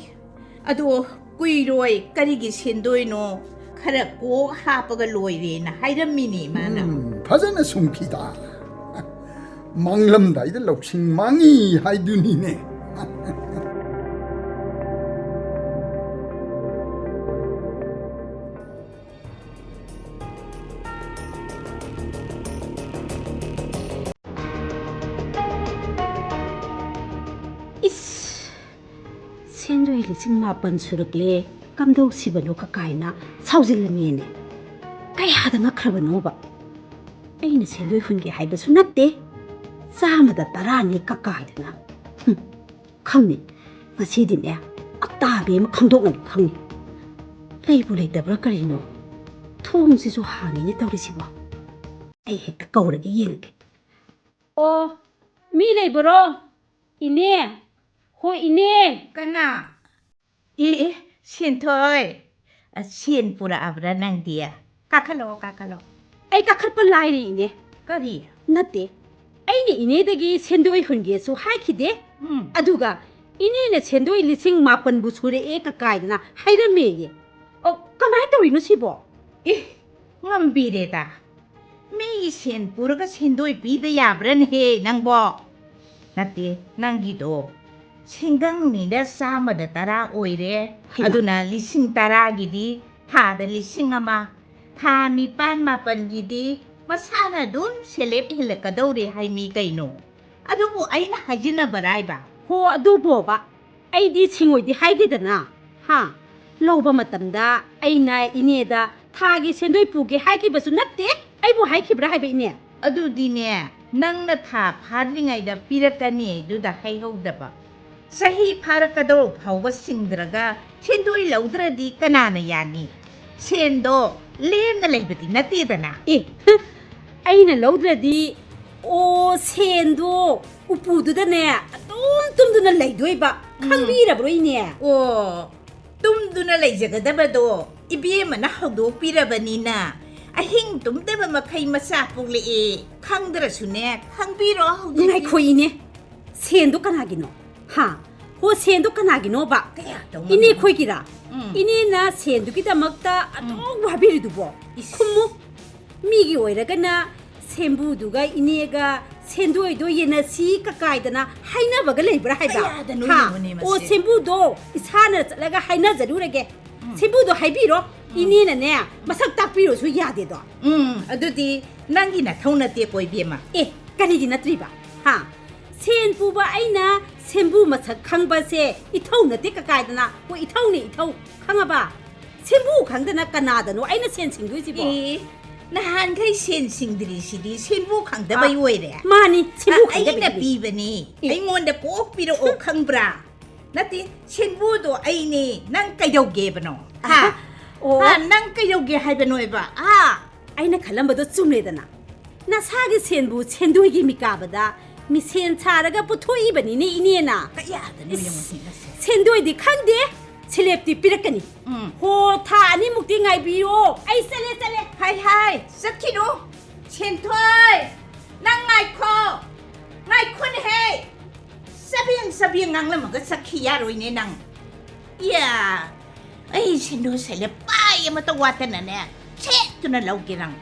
ꯑꯗꯣ ꯀꯨꯏꯔꯣꯏ, ꯀꯔꯤꯒꯤ ꯁꯦꯟꯗꯣꯏꯅꯣ? ꯈꯔ ꯀꯣꯛ ꯍꯥꯞꯄꯒ ꯂꯣꯏꯔꯦꯅ ꯍꯥꯏꯔꯝꯃꯤꯅꯦ ꯃꯥꯅ꯫ ꯎꯝ, ꯐꯖꯅ ꯁꯨꯝꯈꯤꯗ꯫ ꯃꯥꯡꯂꯝꯗꯥꯏꯗ ꯂꯧꯁꯤꯡ ꯃꯥꯡꯉꯤ ꯍꯥꯏꯗꯨꯅꯤꯅꯦ꯫ "ꯁꯦꯟꯗꯣꯏ ꯂꯤꯁꯤꯡ ꯃꯥꯄꯟ ꯁꯨꯔꯛꯂꯦ, ꯀꯝꯗꯧꯁꯤꯕꯅꯣ ꯀꯀꯥꯏꯅ?" ꯁꯥꯎꯖꯤꯜꯂꯝꯃꯦꯅꯦ꯫ ꯀꯌꯥꯗ ꯉꯛꯈ꯭ꯔꯕꯅꯣꯕ? ꯑꯩꯅ ꯁꯦꯟꯗꯣꯏ ꯍꯨꯟꯒꯦ ꯍꯥꯏꯕꯁꯨ ꯅꯠꯇꯦ, ꯆꯥꯝꯃꯗ ꯇꯔꯥꯅꯤ ꯀꯀꯥꯏꯗꯅ꯫ ꯍꯨꯝ, ꯈꯪꯅꯤ, ꯉꯁꯤꯗꯤꯅꯦ ꯑꯇꯥꯕꯤ ꯑꯃ ꯈꯪꯗꯣꯛꯅꯕ ꯈꯪꯅꯤ꯫ ꯂꯩꯕꯨ ꯂꯩꯇꯕ꯭ꯔꯥ ꯀꯔꯤꯅꯣ? ꯊꯣꯡꯁꯤꯁꯨ ꯍꯥꯡꯉꯤꯅꯦ ꯇꯧꯔꯤꯁꯤꯕꯣ꯫ ꯑꯩ ꯍꯦꯛꯇ ꯀꯧꯔꯒ ꯌꯦꯡꯉꯒꯦ꯫ ꯑꯣ, ꯃꯤ ꯂꯩꯕꯔꯣ? ꯏꯅꯦ! ꯍꯣ, ꯏꯅꯦ! ꯀꯅꯥ? ꯑꯦ, ꯑꯦ, ꯁꯦꯟꯊꯣꯏ꯫ ꯑ, ꯁꯦꯟ ꯄꯨꯔꯛꯑꯕ꯭ꯔꯥ ꯅꯪꯗꯤ? ꯀꯥꯈꯠꯂꯛꯑꯣ, ꯀꯥꯈꯠꯂꯛꯑꯣ꯫ ꯑꯩ ꯀꯥꯈꯠꯄ ꯂꯥꯏꯔꯤ, ꯏꯅꯦ꯫ ꯀꯔꯤ? ꯅꯠꯇꯦ, ꯑꯩꯅ ꯏꯅꯦꯗꯒꯤ ꯁꯦꯟꯗꯣꯏ ꯍꯨꯟꯒꯦꯁꯨ ꯍꯥꯏꯈꯤꯗꯦ꯫ ꯎꯝ꯫ ꯑꯗꯨꯒ ꯏꯅꯦꯅ ꯁꯦꯟꯗꯣꯏ ꯂꯤꯁꯤꯡ ꯃꯥꯄꯟꯕꯨ ꯁꯨꯔꯛꯑꯦ ꯀꯀꯥꯏꯗꯅ ꯍꯥꯏꯔꯝꯃꯦꯌꯦ꯫ ꯑꯣ, ꯀꯃꯥꯏꯅ ꯇꯧꯔꯤꯅꯣ ꯁꯤꯕꯣ? ꯑꯦ, ꯉꯝꯕꯤꯔꯦꯗ꯫ ꯃꯤꯒꯤ ꯁꯦꯟ ꯄꯨꯔꯒ ꯁꯦꯟꯗꯣꯏ ꯄꯤꯕ ꯌꯥꯕ꯭ꯔꯥꯅꯦꯍꯦ ꯅꯪꯕꯣ? ꯅꯠꯇꯦ, ꯅꯪꯒꯤꯗꯣ ꯁꯤꯡꯒꯪꯅꯤꯅ ꯆꯥꯝꯃꯗ ꯇꯔꯥ ꯑꯣꯏꯔꯦ꯫ ꯍꯩꯃꯥ꯫ ꯑꯗꯨꯅ ꯂꯤꯁꯤꯡ ꯇꯔꯥꯒꯤꯗꯤ ꯊꯥꯗ ꯂꯤꯁꯤꯡ ꯑꯃ, ꯊꯥ ꯅꯤꯄꯥꯟ ꯃꯥꯄꯟꯒꯤꯗꯤ ꯃꯁꯥꯅ ꯑꯗꯨꯝ ꯁꯦꯂꯦꯞ ꯍꯦꯜꯂꯛꯀꯗꯧꯔꯦ ꯍꯥꯏꯃꯤ ꯀꯩꯅꯣ꯫ ꯑꯗꯨꯕꯨ ꯑꯩꯅ ꯍꯥꯏꯖꯤꯟꯅꯕꯔꯥꯏꯕ? ꯍꯣ, ꯑꯗꯨꯕꯣꯕ꯫ ꯑꯩꯗꯤ ꯁꯤꯡꯉꯣꯏꯗꯤ ꯍꯥꯏꯗꯦꯗꯅ, ꯍꯥ? ꯂꯧꯕ ꯃꯇꯝꯗ ꯑꯩꯅ ꯏꯅꯦꯗ ꯊꯥꯒꯤ ꯁꯦꯟꯗꯣꯏ ꯄꯨꯒꯦ ꯍꯥꯏꯈꯤꯕꯁꯨ ꯅꯠꯇꯦ꯫ ꯑꯩꯕꯨ ꯍꯥꯏꯈꯤꯕ꯭ꯔꯥ ꯍꯥꯏꯕ, ꯏꯅꯦ? ꯑꯗꯨꯗꯤꯅꯦ, ꯅꯪꯅ ꯊꯥ ꯐꯥꯗ꯭ꯔꯤꯉꯩꯗ ꯄꯤꯔꯛꯀꯅꯤ ꯑꯗꯨꯗ ꯍꯥꯏꯍꯧꯗꯕ꯫ ꯆꯍꯤ ꯐꯥꯔꯛꯀꯗꯧ ꯐꯥꯎꯕ ꯁꯤꯡꯗ꯭ꯔꯒ ꯁꯦꯟꯗꯣꯏ ꯂꯧꯗ꯭ꯔꯗꯤ ꯀꯅꯥꯅ ꯌꯥꯅꯤ? ꯁꯦꯟꯗꯣ ꯂꯦꯝꯅ ꯂꯩꯕꯗꯤ ꯅꯠꯇꯦꯗꯅ꯫ ꯑꯦ, ꯍ, ꯑꯩꯅ ꯂꯧꯗ꯭ꯔꯗꯤ, ꯑꯣ, ꯁꯦꯟꯗꯣ ꯎꯄꯨꯗꯨꯗꯅꯦ ꯑꯗꯨꯝ ꯇꯨꯝꯗꯨꯅ ꯂꯩꯗꯣꯏꯕ꯫ ꯎꯝ꯫ ꯈꯪꯕꯤꯔꯕ꯭ꯔꯣ, ꯏꯅꯦ? ꯑꯣ, ꯇꯨꯝꯗꯨꯅ ꯂꯩꯖꯒꯗꯕꯗꯣ ꯏꯕꯦꯝꯃꯅ ꯍꯧꯗꯣꯛꯄꯤꯔꯕꯅꯤꯅ ꯑꯍꯤꯡ ꯇꯨꯝꯗꯕ ꯃꯈꯩ ꯃꯆꯥ ꯄꯣꯛꯂꯛꯑꯦ꯫ ꯈꯪꯗ꯭ꯔꯁꯨꯅꯦ, ꯈꯪꯕꯤꯔꯣ ꯍꯧꯖꯤꯛꯇꯤ꯫ ꯉꯥꯏꯈꯣ, ꯏꯅꯦ꯫ ꯁꯦꯟꯗꯣ ꯀꯅꯥꯒꯤꯅꯣ? ꯍꯥ? ꯍꯣ, ꯁꯦꯟꯗꯣ ꯀꯅꯥꯒꯤꯅꯣꯕ? ꯀꯌꯥ ꯇꯧꯉꯝꯃꯤꯅꯣ? ꯏꯅꯦ ꯈꯣꯏꯒꯤꯔꯥ? ꯎꯝ꯫ ꯏꯅꯦꯅ ꯁꯦꯟꯗꯨꯒꯤꯗꯃꯛꯇ ꯑꯗꯨꯛ ꯎꯝ꯫ ꯋꯥꯕꯤꯔꯤꯗꯨꯕꯣ? ꯏꯁ꯫ ꯈꯨꯝꯃꯨ꯫ ꯃꯤꯒꯤ ꯑꯣꯏꯔꯒꯅ ꯁꯦꯝꯕꯨꯗꯨꯒ ꯏꯅꯦꯒ ꯁꯦꯟꯗꯣꯏꯗꯣ ꯌꯦꯟꯅꯁꯤ ꯀꯀꯥꯏꯗꯅ ꯍꯥꯏꯅꯕꯒ ꯂꯩꯕ꯭ꯔꯥ ꯍꯥꯏꯕ? ꯀꯌꯥꯗꯅꯣ ꯍꯥ? ꯌꯦꯡꯉꯨꯅꯦ ꯃꯁꯦ꯫ ꯑꯣ, ꯁꯦꯝꯕꯨꯗꯣ ꯏꯁꯥꯅ ꯆꯠꯂꯒ ꯍꯥꯏꯅꯖꯔꯨꯔꯒꯦ꯫ ꯎꯝ꯫ ꯁꯦꯝꯕꯨꯗꯣ ꯍꯥꯏꯕꯤꯔꯣ꯫ ꯎꯝ꯫ ꯏꯅꯦꯅꯅꯦ ꯃꯁꯛ ꯇꯥꯛꯄꯤꯔꯣꯁꯨ ꯌꯥꯗꯦꯗꯣ꯫ ꯎꯝ, ꯑꯗꯨꯗꯤ ꯅꯪꯒꯤ ꯅꯊꯧ ꯅꯠꯇꯦꯀꯣ, ꯏꯕꯦꯝꯃ꯫ ꯑꯦ, ꯀꯔꯤꯒꯤ ꯅꯠꯇ꯭ꯔꯤꯕ? ꯍꯥ? ꯁꯦꯟ ꯄꯨꯕ ꯑꯩꯅ ꯁꯦꯝꯕꯨ ꯃꯁꯛ ꯈꯪꯕꯁꯦ ꯏꯊꯧ ꯅꯠꯇꯦ ꯀꯀꯥꯏꯗꯅ꯫ ꯍꯣꯏ, ꯏꯊꯧꯅꯦ, ꯏꯊꯧ꯫ ꯈꯪꯉꯕ? ꯁꯦꯝꯕꯨ ꯈꯪꯗꯅ ꯀꯅꯥꯗꯅꯣ ꯑꯩꯅ ꯁꯦꯟ ꯁꯤꯡꯗꯣꯏꯁꯤꯕꯣ? ꯑꯦ, ꯅꯍꯥꯟꯈꯩ ꯁꯦꯟ ꯁꯤꯡꯗ꯭ꯔꯤꯁꯤꯗꯤ ꯁꯦꯝꯕꯨ ꯈꯪꯗꯕꯩ ꯑ, ꯑꯣꯏꯔꯦ꯫ ꯃꯥꯅꯤ, ꯁꯦꯝꯕꯨ ꯑ, ꯑꯩꯅ ꯈꯪꯗꯕꯒꯤꯅꯤ꯫ ꯄꯤꯕꯅꯤ꯫ ꯑꯦ꯫ ꯑꯩꯉꯣꯟꯗ ꯀꯣꯛ ꯄꯤꯔꯛꯑꯣ, ꯈꯪꯕ꯭ꯔꯥ? ꯅꯠꯇꯦ, ꯁꯦꯝꯕꯨꯗꯣ ꯑꯩꯅꯦ, ꯅꯪ ꯀꯩꯗꯧꯒꯦꯕꯅꯣ? ꯍꯥ? ꯑꯣ꯫ ꯍꯥ, ꯅꯪ ꯀꯩꯗꯧꯒꯦ ꯍꯥꯏꯕꯅꯣꯕ? ꯍꯥ? ꯑꯩꯅ ꯈꯜꯂꯝꯕꯗꯣ ꯆꯨꯝꯂꯦꯗꯅ꯫ ꯅꯁꯥꯒꯤ ꯁꯦꯟꯕꯨ ꯁꯦꯟꯗꯣꯏꯒꯤ ꯃꯤꯀꯥꯕꯗ ꯃꯤꯁꯦꯟ ꯁꯥꯔꯒ ꯄꯨꯊꯣꯛꯏꯕꯅꯤꯅꯦ, ꯏꯅꯦꯅ꯫ ꯀꯌꯥꯗꯅꯣ ꯏꯁ, ꯌꯦꯡꯉꯨꯁꯤ, ꯏꯃꯥꯁꯦ꯫ ꯁꯦꯟꯗꯣꯏꯗꯤ ꯈꯪꯗꯦ, ꯁꯦꯂꯦꯞꯇꯤ ꯄꯤꯔꯛꯀꯅꯤ꯫ ꯎꯝ꯫ ꯍꯣ, ꯊꯥ ꯑꯅꯤꯃꯨꯛꯇꯤ ꯉꯥꯏꯕꯤꯌꯣ, ꯑꯩ ꯆꯠꯂꯦ, ꯆꯠꯂꯦ꯫ ꯍꯥꯏ, ꯍꯥꯏ, ꯆꯠꯈꯤꯅꯨ꯫ ꯁꯦꯟꯊꯣꯏ, ꯅꯪ ꯉꯥꯏꯈꯣ, ꯉꯥꯏꯈꯣꯅꯦꯍꯦ꯫ ꯆꯕꯦꯡ ꯆꯕꯦꯡ ꯉꯥꯡꯂꯝꯃꯒ ꯆꯠꯈꯤ ꯌꯥꯔꯣꯏꯅꯦ ꯅꯪ꯫ ꯏꯌꯥ, ꯑꯩ ꯁꯦꯟꯗꯣꯏ ꯁꯦꯂꯦꯞ ꯄꯥꯏ ꯑꯃꯠꯇ ꯋꯥꯠꯇꯅꯅꯦ, ꯁꯦꯠꯇꯨꯅ ꯂꯧꯒꯦ ꯅꯪ꯫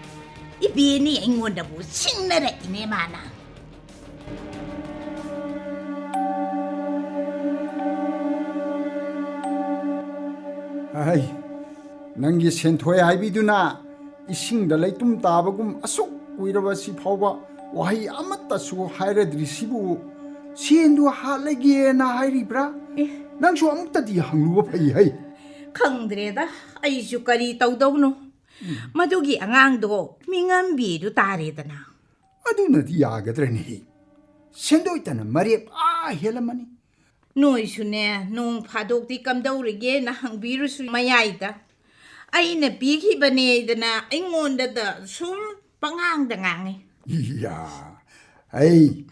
ꯏꯕꯦꯅꯤ ꯑꯩꯉꯣꯟꯗꯕꯨ ꯁꯤꯡꯅꯔꯛꯏꯅꯦ ꯃꯥꯅ꯫ ꯑꯍꯩ, ꯅꯪꯒꯤ ꯁꯦꯟꯊꯣꯏ ꯍꯥꯏꯕꯤꯗꯨꯅ ꯏꯁꯤꯡꯗ ꯂꯩꯇꯨꯝ ꯇꯥꯕꯒꯨꯝ ꯑꯁꯨꯛ ꯀꯨꯏꯔꯕ ꯁꯤ ꯐꯥꯎꯕ ꯋꯥꯍꯩ ꯑꯃꯠꯇꯁꯨ ꯍꯥꯏꯔꯗ꯭ꯔꯤꯁꯤꯕꯨ ꯁꯦꯟꯗꯨ ꯍꯥꯠꯂꯒꯦꯅ ꯍꯥꯏꯔꯤꯕ꯭ꯔꯥ? ꯑꯦ꯫ ꯅꯪꯁꯨ ꯑꯃꯨꯛꯇꯗꯤ ꯍꯪꯂꯨꯕ ꯐꯩ ꯍꯩ꯫ ꯈꯪꯗ꯭ꯔꯦꯗ, ꯑꯩꯁꯨ ꯀꯔꯤ ꯇꯧꯗꯧꯅꯣ꯫ ꯎꯝ꯫ ꯃꯗꯨꯒꯤ ꯑꯉꯥꯡꯗꯣ ꯃꯤꯉꯝꯕꯤꯗꯨ ꯇꯥꯔꯦꯗꯅ꯫ ꯑꯗꯨꯅꯗꯤ ꯌꯥꯒꯗ꯭ꯔꯅꯦꯍꯦ? ꯁꯦꯟꯗꯣꯏꯇꯅ ꯃꯔꯦꯞ ꯑꯥ ꯍꯦꯜꯂꯝꯃꯅꯤ꯫ ꯅꯣꯏꯁꯨꯅꯦ, ꯅꯣꯡ ꯐꯥꯗꯣꯛꯇꯤ ꯀꯝꯗꯧꯔꯤꯒꯦꯅ ꯍꯪꯕꯤꯔꯨꯁꯨ ꯃꯌꯥꯏꯗ꯫ ꯑꯩꯅ ꯄꯤꯈꯤꯕꯅꯦꯗꯅ ꯑꯩꯉꯣꯟꯗꯗ ꯁꯨꯝ ꯄꯉꯥꯡꯗ ꯉꯥꯡꯉꯤ꯫ ꯏꯌꯥ, ꯑꯩ,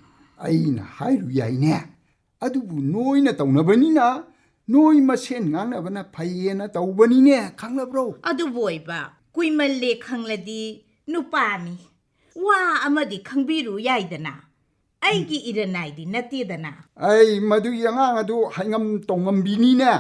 ꯑꯩꯅ ꯍꯥꯏꯔꯨ ꯌꯥꯏꯅꯦ꯫ ꯑꯗꯨꯕꯨ ꯅꯣꯏꯅ ꯇꯧꯅꯕꯅꯤꯅ, ꯅꯣꯏ ꯃꯁꯦꯟ ꯉꯥꯡꯅꯕꯅ ꯐꯩꯌꯦꯅ ꯇꯧꯕꯅꯤꯅꯦ, ꯈꯪꯂꯕ꯭ꯔꯣ? ꯑꯗꯨꯕꯨ ꯑꯣꯏꯕ, ꯀꯨꯏꯃꯜꯂꯦ ꯈꯪꯂꯗꯤ ꯅꯨꯄꯥꯅꯤ꯫ ꯋꯥ ꯑꯃꯗꯤ ꯈꯪꯕꯤꯔꯨ ꯌꯥꯏꯗꯅ꯫ ꯑꯩꯒꯤ ꯏꯔꯟꯅꯥꯏꯗꯤ ꯅꯠꯇꯦꯗꯅ꯫ ꯑꯩ ꯃꯗꯨꯒꯤ ꯑꯉꯥꯡ ꯑꯗꯨ ꯍꯥꯏꯉꯝ ꯇꯧꯉꯝꯕꯤꯅꯤꯅꯦ꯫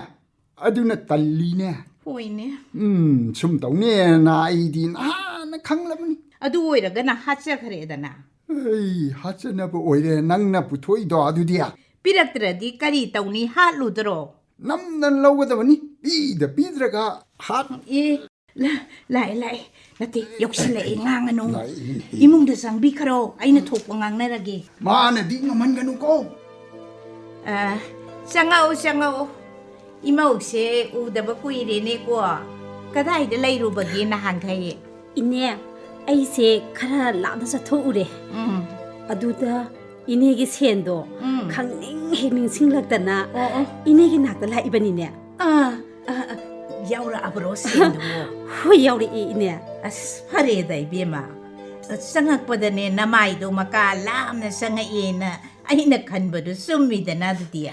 ꯑꯗꯨꯅ ꯇꯜꯂꯤꯅꯦ꯫ ꯍꯣꯏꯅꯦ꯫ ꯎꯝ, ꯁꯨꯝ ꯇꯧꯅꯦꯅ ꯑꯩꯗꯤ ꯅꯍꯥꯟꯅ ꯈꯪꯂꯕꯅꯤ꯫ ꯑꯗꯨ ꯑꯣꯏꯔꯒꯅ ꯍꯥꯠꯆꯈ꯭ꯔꯦꯗꯅ꯫ ꯑꯩ ꯍꯥꯠꯆꯅꯕ ꯑꯣꯏꯔꯦ ꯅꯪꯅ ꯄꯨꯊꯣꯛꯏꯗꯣ ꯑꯗꯨꯗꯤ꯫ ꯄꯤꯔꯛꯇ꯭ꯔꯗꯤ ꯀꯔꯤ ꯇꯧꯅꯤ, ꯍꯥꯠꯂꯨꯗ꯭ꯔꯣ? ꯅꯝꯗꯅ ꯂꯧꯒꯗꯕꯅꯤ, ꯄꯤꯗ ꯄꯤꯗ꯭ꯔꯒ ꯍꯥꯠ- ꯑꯦ, ꯂꯥ-, ꯂꯥꯛꯑꯦ, ꯂꯥꯛꯑꯦ꯫ ꯅꯠꯇꯦ, ꯌꯧꯁꯤꯜꯂꯛꯑꯦ, ꯉꯥꯡꯉꯅꯨ꯫ ꯂꯥꯛꯑꯦ꯫ ꯏꯃꯨꯡꯗ ꯆꯪꯕꯤꯈ꯭ꯔꯣ, ꯑꯩꯅ ꯊꯣꯛꯄ ꯉꯥꯡꯅꯔꯒꯦ꯫ ꯃꯥꯅꯗꯤ ꯉꯝꯍꯟꯒꯅꯨꯀꯣ꯫ ꯑ, ꯆꯪꯉꯛꯑꯣ, ꯆꯪꯉꯛꯑꯣ꯫ ꯏꯃꯧꯁꯦ ꯎꯗꯕ ꯀꯨꯏꯔꯦꯅꯦꯀꯣ꯫ ꯀꯗꯥꯏꯗ ꯂꯩꯔꯨꯕꯒꯦ ꯅꯍꯥꯟꯈꯩ? ꯏꯅꯦ, ꯑꯩꯁꯦ ꯈꯔ ꯂꯥꯞꯅ ꯆꯠꯊꯣꯛꯎꯔꯦ꯫ ꯎꯝ꯫ ꯑꯗꯨꯗ ꯏꯅꯦꯒꯤ ꯁꯦꯟꯗꯣ ꯎꯝ꯫ ꯈꯪꯅꯤꯡ ꯍꯦꯛ ꯅꯤꯡꯁꯤꯡꯂꯛꯇꯅ ꯑꯣ, ꯑꯣ꯫ ꯏꯅꯦꯒꯤ ꯅꯥꯛꯇ ꯂꯥꯛꯏꯕꯅꯤꯅꯦ꯫ ꯑꯥ, ꯑꯥ, ꯑꯥ, ꯌꯥꯎꯔꯛꯑꯕ꯭ꯔꯣ ꯁꯦꯟꯗꯨꯕꯨ? ꯍꯣꯏ, ꯌꯥꯎꯔꯛꯑꯦ, ꯏꯅꯦ꯫ ꯑꯁ, ꯐꯔꯦꯗ, ꯏꯕꯦꯝꯃ꯫ ꯆꯪꯉꯛꯄꯗꯅꯦ, ꯅꯃꯥꯏꯗꯣ ꯃꯀꯥ ꯂꯥꯝꯅ ꯆꯪꯉꯛꯑꯦꯅ ꯑꯩꯅ ꯈꯟꯕꯗꯨ ꯆꯨꯝꯃꯤꯗꯅ ꯑꯗꯨꯗꯤ꯫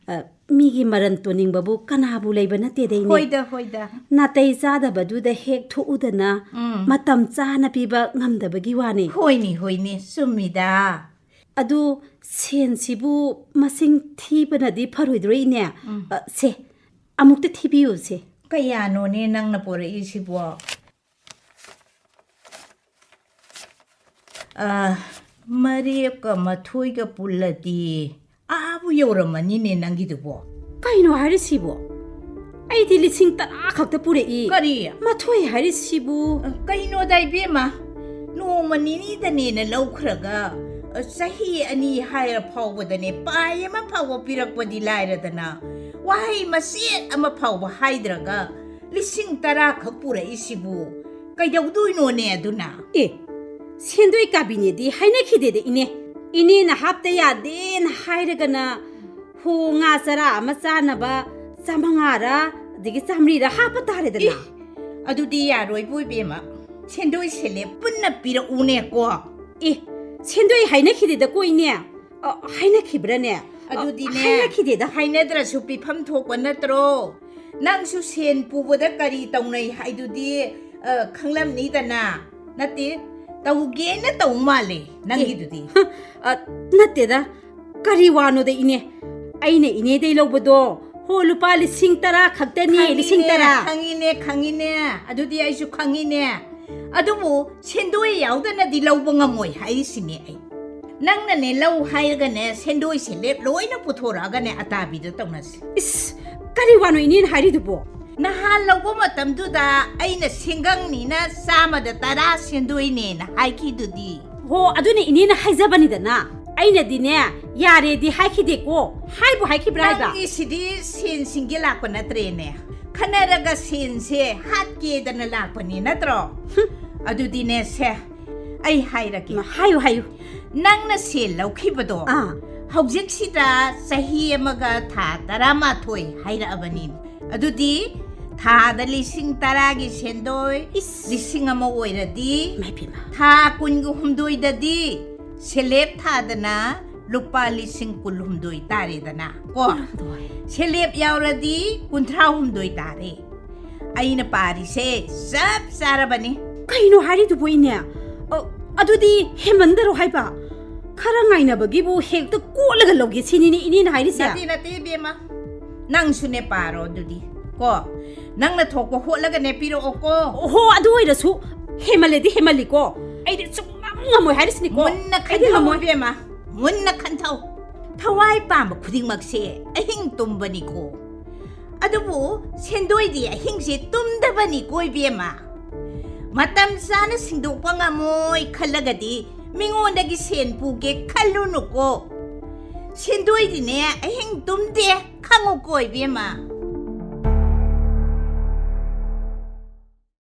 ꯑ, ꯃꯤꯒꯤ ꯃꯔꯟ ꯇꯣꯟꯅꯤꯡꯕꯕꯨ ꯀꯅꯥꯕꯨ ꯂꯩꯕ ꯅꯠꯇꯦꯗ, ꯏꯅꯦ꯫ ꯍꯣꯏꯗ, ꯍꯣꯏꯗ꯫ ꯅꯥꯇꯩ ꯆꯥꯗꯕꯗꯨꯗ ꯍꯦꯛ ꯊꯣꯛꯎꯗꯅ ꯎꯝ꯫ ꯃꯇꯝ ꯆꯥꯅ ꯄꯤꯕ ꯉꯝꯗꯕꯒꯤ ꯋꯥꯅꯤ꯫ ꯍꯣꯏꯅꯦ, ꯍꯣꯏꯅꯦ, ꯆꯨꯝꯃꯤꯗ꯫ ꯑꯗꯨ ꯁꯦꯟꯁꯤꯕꯨ ꯃꯁꯤꯡ ꯊꯤꯕꯅꯗꯤ ꯐꯔꯣꯏꯗ꯭ꯔꯣ, ꯏꯅꯦ? ꯎꯝ꯫ ꯑ, ꯁꯦ, ꯑꯃꯨꯛꯇ ꯊꯤꯕꯤꯌꯨꯁꯦ꯫ ꯀꯌꯥꯅꯣꯅꯦ ꯅꯪꯅ ꯄꯣꯔꯛꯏꯁꯤꯕꯣ? ꯑ, ꯃꯔꯦꯞꯀ ꯃꯊꯣꯏꯒ ꯄꯨꯜꯂꯗꯤ ꯑꯥꯕꯨ ꯌꯧꯔꯝꯃꯅꯤꯅꯦ ꯅꯪꯒꯤꯗꯨꯕꯣ꯫ ꯀꯩꯅꯣ ꯍꯥꯏꯔꯤꯁꯤꯕꯣ? ꯑꯩꯗꯤ ꯂꯤꯁꯤꯡ ꯇꯔꯥ ꯈꯛꯇ ꯄꯨꯔꯛꯏ꯫ ꯀꯔꯤ? ꯃꯊꯣꯏ ꯍꯥꯏꯔꯤꯁꯤꯕꯨ? ꯑ, ꯀꯩꯅꯣꯗ ꯏꯕꯦꯝꯃ, ꯅꯣꯡꯃ ꯅꯤꯅꯤꯗꯅꯦꯅ ꯂꯧꯈ꯭ꯔꯒ, ꯑ, ꯆꯍꯤ ꯑꯅꯤ ꯍꯥꯏꯔ ꯐꯥꯎꯕꯗꯅꯦ ꯄꯥꯏ ꯑꯃ ꯐꯥꯎꯕ ꯄꯤꯔꯛꯄꯗꯤ ꯂꯥꯏꯔꯗꯅ, ꯋꯥꯍꯩ ꯃꯆꯦꯠ ꯑꯃ ꯐꯥꯎꯕ ꯍꯥꯏꯗ꯭ꯔꯒ ꯂꯤꯁꯤꯡ ꯇꯔꯥ ꯈꯛ ꯄꯨꯔꯛꯏꯁꯤꯕꯨ ꯀꯩꯗꯧꯗꯣꯏꯅꯣꯅꯦ ꯑꯗꯨꯅ? ꯑꯦ, ꯁꯦꯟꯗꯣꯏ ꯀꯥꯕꯤꯅꯦꯗꯤ ꯍꯥꯏꯅꯈꯤꯗꯦꯗ, ꯏꯅꯦ꯫ ꯏꯅꯦꯅ ꯍꯥꯞꯇ ꯌꯥꯗꯦꯅ ꯍꯥꯏꯔꯒꯅ ꯍꯣ ꯉꯥ ꯆꯔꯥ ꯑꯃ ꯆꯥꯅꯕ ꯆꯥꯃꯉꯥꯔ ꯑꯗꯒꯤ ꯆꯥꯃꯔꯤꯔ ꯍꯥꯞꯄ ꯇꯥꯔꯦꯗꯅ꯫ ꯏ, ꯑꯗꯨꯗꯤ ꯌꯥꯔꯣꯏꯕꯨ ꯏꯕꯦꯝꯃ꯫ ꯁꯦꯟꯗꯣꯏ ꯁꯦꯂꯦꯞ ꯄꯨꯟꯅ ꯄꯤꯔꯛꯎꯅꯦꯀꯣ꯫ ꯑꯦ, ꯁꯦꯟꯗꯣꯏ ꯍꯥꯏꯅꯈꯤꯗꯦꯗꯀꯣ, ꯏꯅꯦ꯫ ꯑ, ꯍꯥꯏꯅꯈꯤꯕ꯭ꯔꯥꯅꯦ? ꯑꯗꯨꯗꯤꯅꯦ, ꯍꯥꯏꯅꯈꯤꯗꯦꯗ꯫ ꯍꯥꯏꯅꯗ꯭ꯔꯁꯨ ꯄꯤꯐꯝ ꯊꯣꯛꯄ ꯅꯠꯇ꯭ꯔꯣ? ꯅꯪꯁꯨ ꯁꯦꯟ ꯄꯨꯕꯗ ꯀꯔꯤ ꯇꯧꯅꯩ ꯍꯥꯏꯗꯨꯗꯤ, ꯑ, ꯈꯪꯂꯝꯅꯤꯗꯅ꯫ ꯅꯠꯇꯦ, ꯇꯧꯒꯦꯅ ꯇꯧ ꯃꯥꯜꯂꯦ ꯅꯪꯒꯤꯗꯨꯗꯤ꯫ ꯑꯦ, ꯑ, ꯅꯠꯇꯦꯗ꯫ ꯀꯔꯤ ꯋꯥꯅꯣꯗ, ꯏꯅꯦ? ꯑꯩꯅ ꯏꯅꯦꯗꯩ ꯂꯧꯕꯗꯣ, ꯍꯣ, ꯂꯨꯄꯥ ꯂꯤꯁꯤꯡ ꯇꯔꯥ ꯈꯛꯇꯅꯤ, ꯈꯪꯉꯤꯅꯦ, ꯂꯤꯁꯤꯡ ꯇꯔꯥ꯫ ꯈꯪꯉꯤꯅꯦ, ꯈꯪꯉꯤꯅꯦ꯫ ꯑꯗꯨꯗꯤ ꯑꯩꯁꯨ ꯈꯪꯉꯤꯅꯦ꯫ ꯑꯗꯨꯕꯨ ꯁꯦꯟꯗꯣꯏ ꯌꯥꯎꯗꯅꯗꯤ ꯂꯧꯕ ꯉꯝꯃꯣꯏ ꯍꯥꯏꯔꯤꯁꯤꯅꯦ ꯑꯩ꯫ ꯅꯪꯅꯅꯦ ꯂꯧ ꯍꯥꯏꯔꯒꯅꯦ ꯁꯦꯟꯗꯣꯏ ꯁꯦꯂꯦꯞ ꯂꯣꯏꯅ ꯄꯨꯊꯣꯔꯛꯑꯒꯅꯦ ꯑꯇꯥꯕꯤꯗꯣ ꯇꯧꯅꯁꯤ꯫ ꯏꯁ, ꯀꯔꯤ ꯋꯥꯅꯣ ꯏꯅꯦꯅ ꯍꯥꯏꯔꯤꯗꯨꯕꯣ? ꯅꯍꯥꯟ ꯂꯧꯕ ꯃꯇꯝꯗꯨꯗ ꯑꯩꯅ ꯁꯦꯟꯒꯪꯅꯤꯅ ꯆꯥꯝꯃꯗ ꯇꯔꯥ ꯁꯦꯟꯗꯣꯏꯅꯦꯅ ꯍꯥꯏꯈꯤꯗꯨꯗꯤ꯫ ꯍꯣ, ꯑꯗꯨꯅ ꯏꯅꯦꯅ ꯍꯥꯏꯖꯕꯅꯤꯗꯅ꯫ ꯑꯩꯅꯗꯤꯅꯦ, ꯌꯥꯔꯦꯗꯤ ꯍꯥꯏꯈꯤꯗꯦꯀꯣ꯫ ꯍꯥꯏꯕꯨ ꯍꯥꯏꯈꯤꯕ꯭ꯔꯥ ꯍꯥꯏꯕ? ꯅꯪꯒꯤꯁꯤꯗꯤ ꯁꯦꯟ ꯁꯤꯡꯒꯦ ꯂꯥꯛꯄ ꯅꯠꯇ꯭ꯔꯦꯅꯦ꯫ ꯈꯟꯅꯔꯒ ꯁꯦꯟꯁꯦ ꯍꯥꯠꯀꯦꯗꯅ ꯂꯥꯛꯄꯅꯤ ꯅꯠꯇ꯭ꯔꯣ? ꯑꯗꯨꯗꯤꯅꯦ, ꯁꯦ, ꯑꯩ ꯍꯥꯏꯔꯒꯦ꯫ ꯏꯃꯥ, ꯍꯥꯏꯌꯨ, ꯍꯥꯏꯌꯨ꯫ ꯅꯪꯅ ꯁꯦꯜ ꯂꯧꯈꯤꯕꯗꯣ ꯑꯥ꯫ ꯍꯧꯖꯤꯛꯁꯤꯗ ꯆꯍꯤ ꯑꯃꯒ ꯊꯥ ꯇꯔꯥꯃꯥꯊꯣꯏ ꯍꯥꯏꯔꯛꯑꯕꯅꯤ꯫ ꯑꯗꯨꯗꯤ ꯊꯥꯗ ꯂꯤꯁꯤꯡ ꯇꯔꯥꯒꯤ ꯁꯦꯟꯗꯣꯏ ꯏꯁ꯫ ꯂꯤꯁꯤꯡ ꯑꯃ ꯑꯣꯏꯔꯗꯤ, ꯏꯃꯥ ꯏꯕꯦꯝꯃ꯫ ꯊꯥ ꯀꯨꯟꯒ ꯍꯨꯝꯗꯣꯏꯗꯗꯤ ꯁꯦꯂꯦꯞ ꯊꯥꯗꯅ ꯂꯨꯄꯥ ꯂꯤꯁꯤꯡ ꯀꯨꯟꯍꯨꯝꯗꯣꯏ ꯇꯥꯔꯦꯗꯅ, ꯀꯣ? ꯀꯨꯟꯍꯨꯝꯗꯣꯏ꯫ ꯁꯦꯂꯦꯞ ꯌꯥꯎꯔꯗꯤ ꯀꯨꯟꯊ꯭ꯔꯥ ꯍꯨꯝꯗꯣꯏ ꯇꯥꯔꯦ꯫ ꯑꯩꯅ ꯄꯥꯔꯤꯁꯦ ꯆꯞ ꯆꯥꯔꯕꯅꯤ꯫ ꯀꯩꯅꯣ ꯍꯥꯏꯔꯤꯗꯨꯕꯨ, ꯏꯅꯦ? ꯑ, ꯑꯗꯨꯗꯤ ꯍꯦꯟꯃꯟꯗꯔꯣ ꯍꯥꯏꯕ? ꯈꯔ ꯉꯥꯏꯅꯕꯒꯤꯕꯨ ꯍꯦꯛꯇ ꯀꯣꯠꯂꯒ ꯂꯧꯒꯦ ꯁꯤꯅꯤꯅꯦ ꯏꯅꯦꯅ ꯍꯥꯏꯔꯤꯁꯦ? ꯅꯠꯇꯦ, ꯅꯠꯇꯦ, ꯏꯕꯦꯝꯃ꯫ ꯅꯪꯁꯨꯅꯦ ꯄꯥꯔꯣ ꯑꯗꯨꯗꯤ, ꯀꯣ? ꯅꯪꯅ ꯊꯣꯛꯄ ꯍꯣꯠꯂꯒꯅꯦ ꯄꯤꯔꯛꯑꯣꯀꯣ꯫ ꯍꯣ, ꯑꯗꯨ ꯑꯣꯏꯔꯁꯨ ꯍꯦꯟꯃꯜꯂꯦꯗꯤ ꯍꯦꯟꯃꯜꯂꯤꯀꯣ꯫ ꯑꯩꯗꯤ ꯁꯨꯡꯉꯝ ꯉꯝꯃꯣꯏ ꯍꯥꯏꯔꯤꯁꯤꯅꯤꯀꯣ꯫ ꯃꯨꯟꯅ ꯑꯩꯗꯤ ꯈꯟꯊꯧ, ꯉꯝꯃꯣꯏ꯫ ꯏꯕꯦꯝꯃ, ꯃꯨꯟꯅ ꯈꯟꯊꯧ꯫ ꯊꯋꯥꯏ ꯄꯥꯝꯕ ꯈꯨꯗꯤꯡꯃꯛꯁꯦ ꯑꯍꯤꯡ ꯇꯨꯝꯕꯅꯤꯀꯣ꯫ ꯑꯗꯨꯕꯨ ꯁꯦꯟꯗꯣꯏꯗꯤ ꯑꯍꯤꯡꯁꯦ ꯇꯨꯝꯗꯕꯅꯤꯀꯣ, ꯏꯕꯦꯝꯃ꯫ ꯃꯇꯝ ꯆꯥꯅ ꯁꯤꯡꯗꯣꯛꯄ ꯉꯝꯃꯣꯏ ꯈꯜꯂꯒꯗꯤ ꯃꯤꯉꯣꯟꯗꯒꯤ ꯁꯦꯟ ꯄꯨꯒꯦ ꯈꯜꯂꯨꯅꯨꯀꯣ꯫ ꯁꯦꯟꯗꯣꯏꯗꯤꯅꯦ ꯑꯍꯤꯡ ꯇꯨꯝꯗꯦ, ꯈꯪꯉꯨꯀꯣ, ꯏꯕꯦꯝꯃ꯫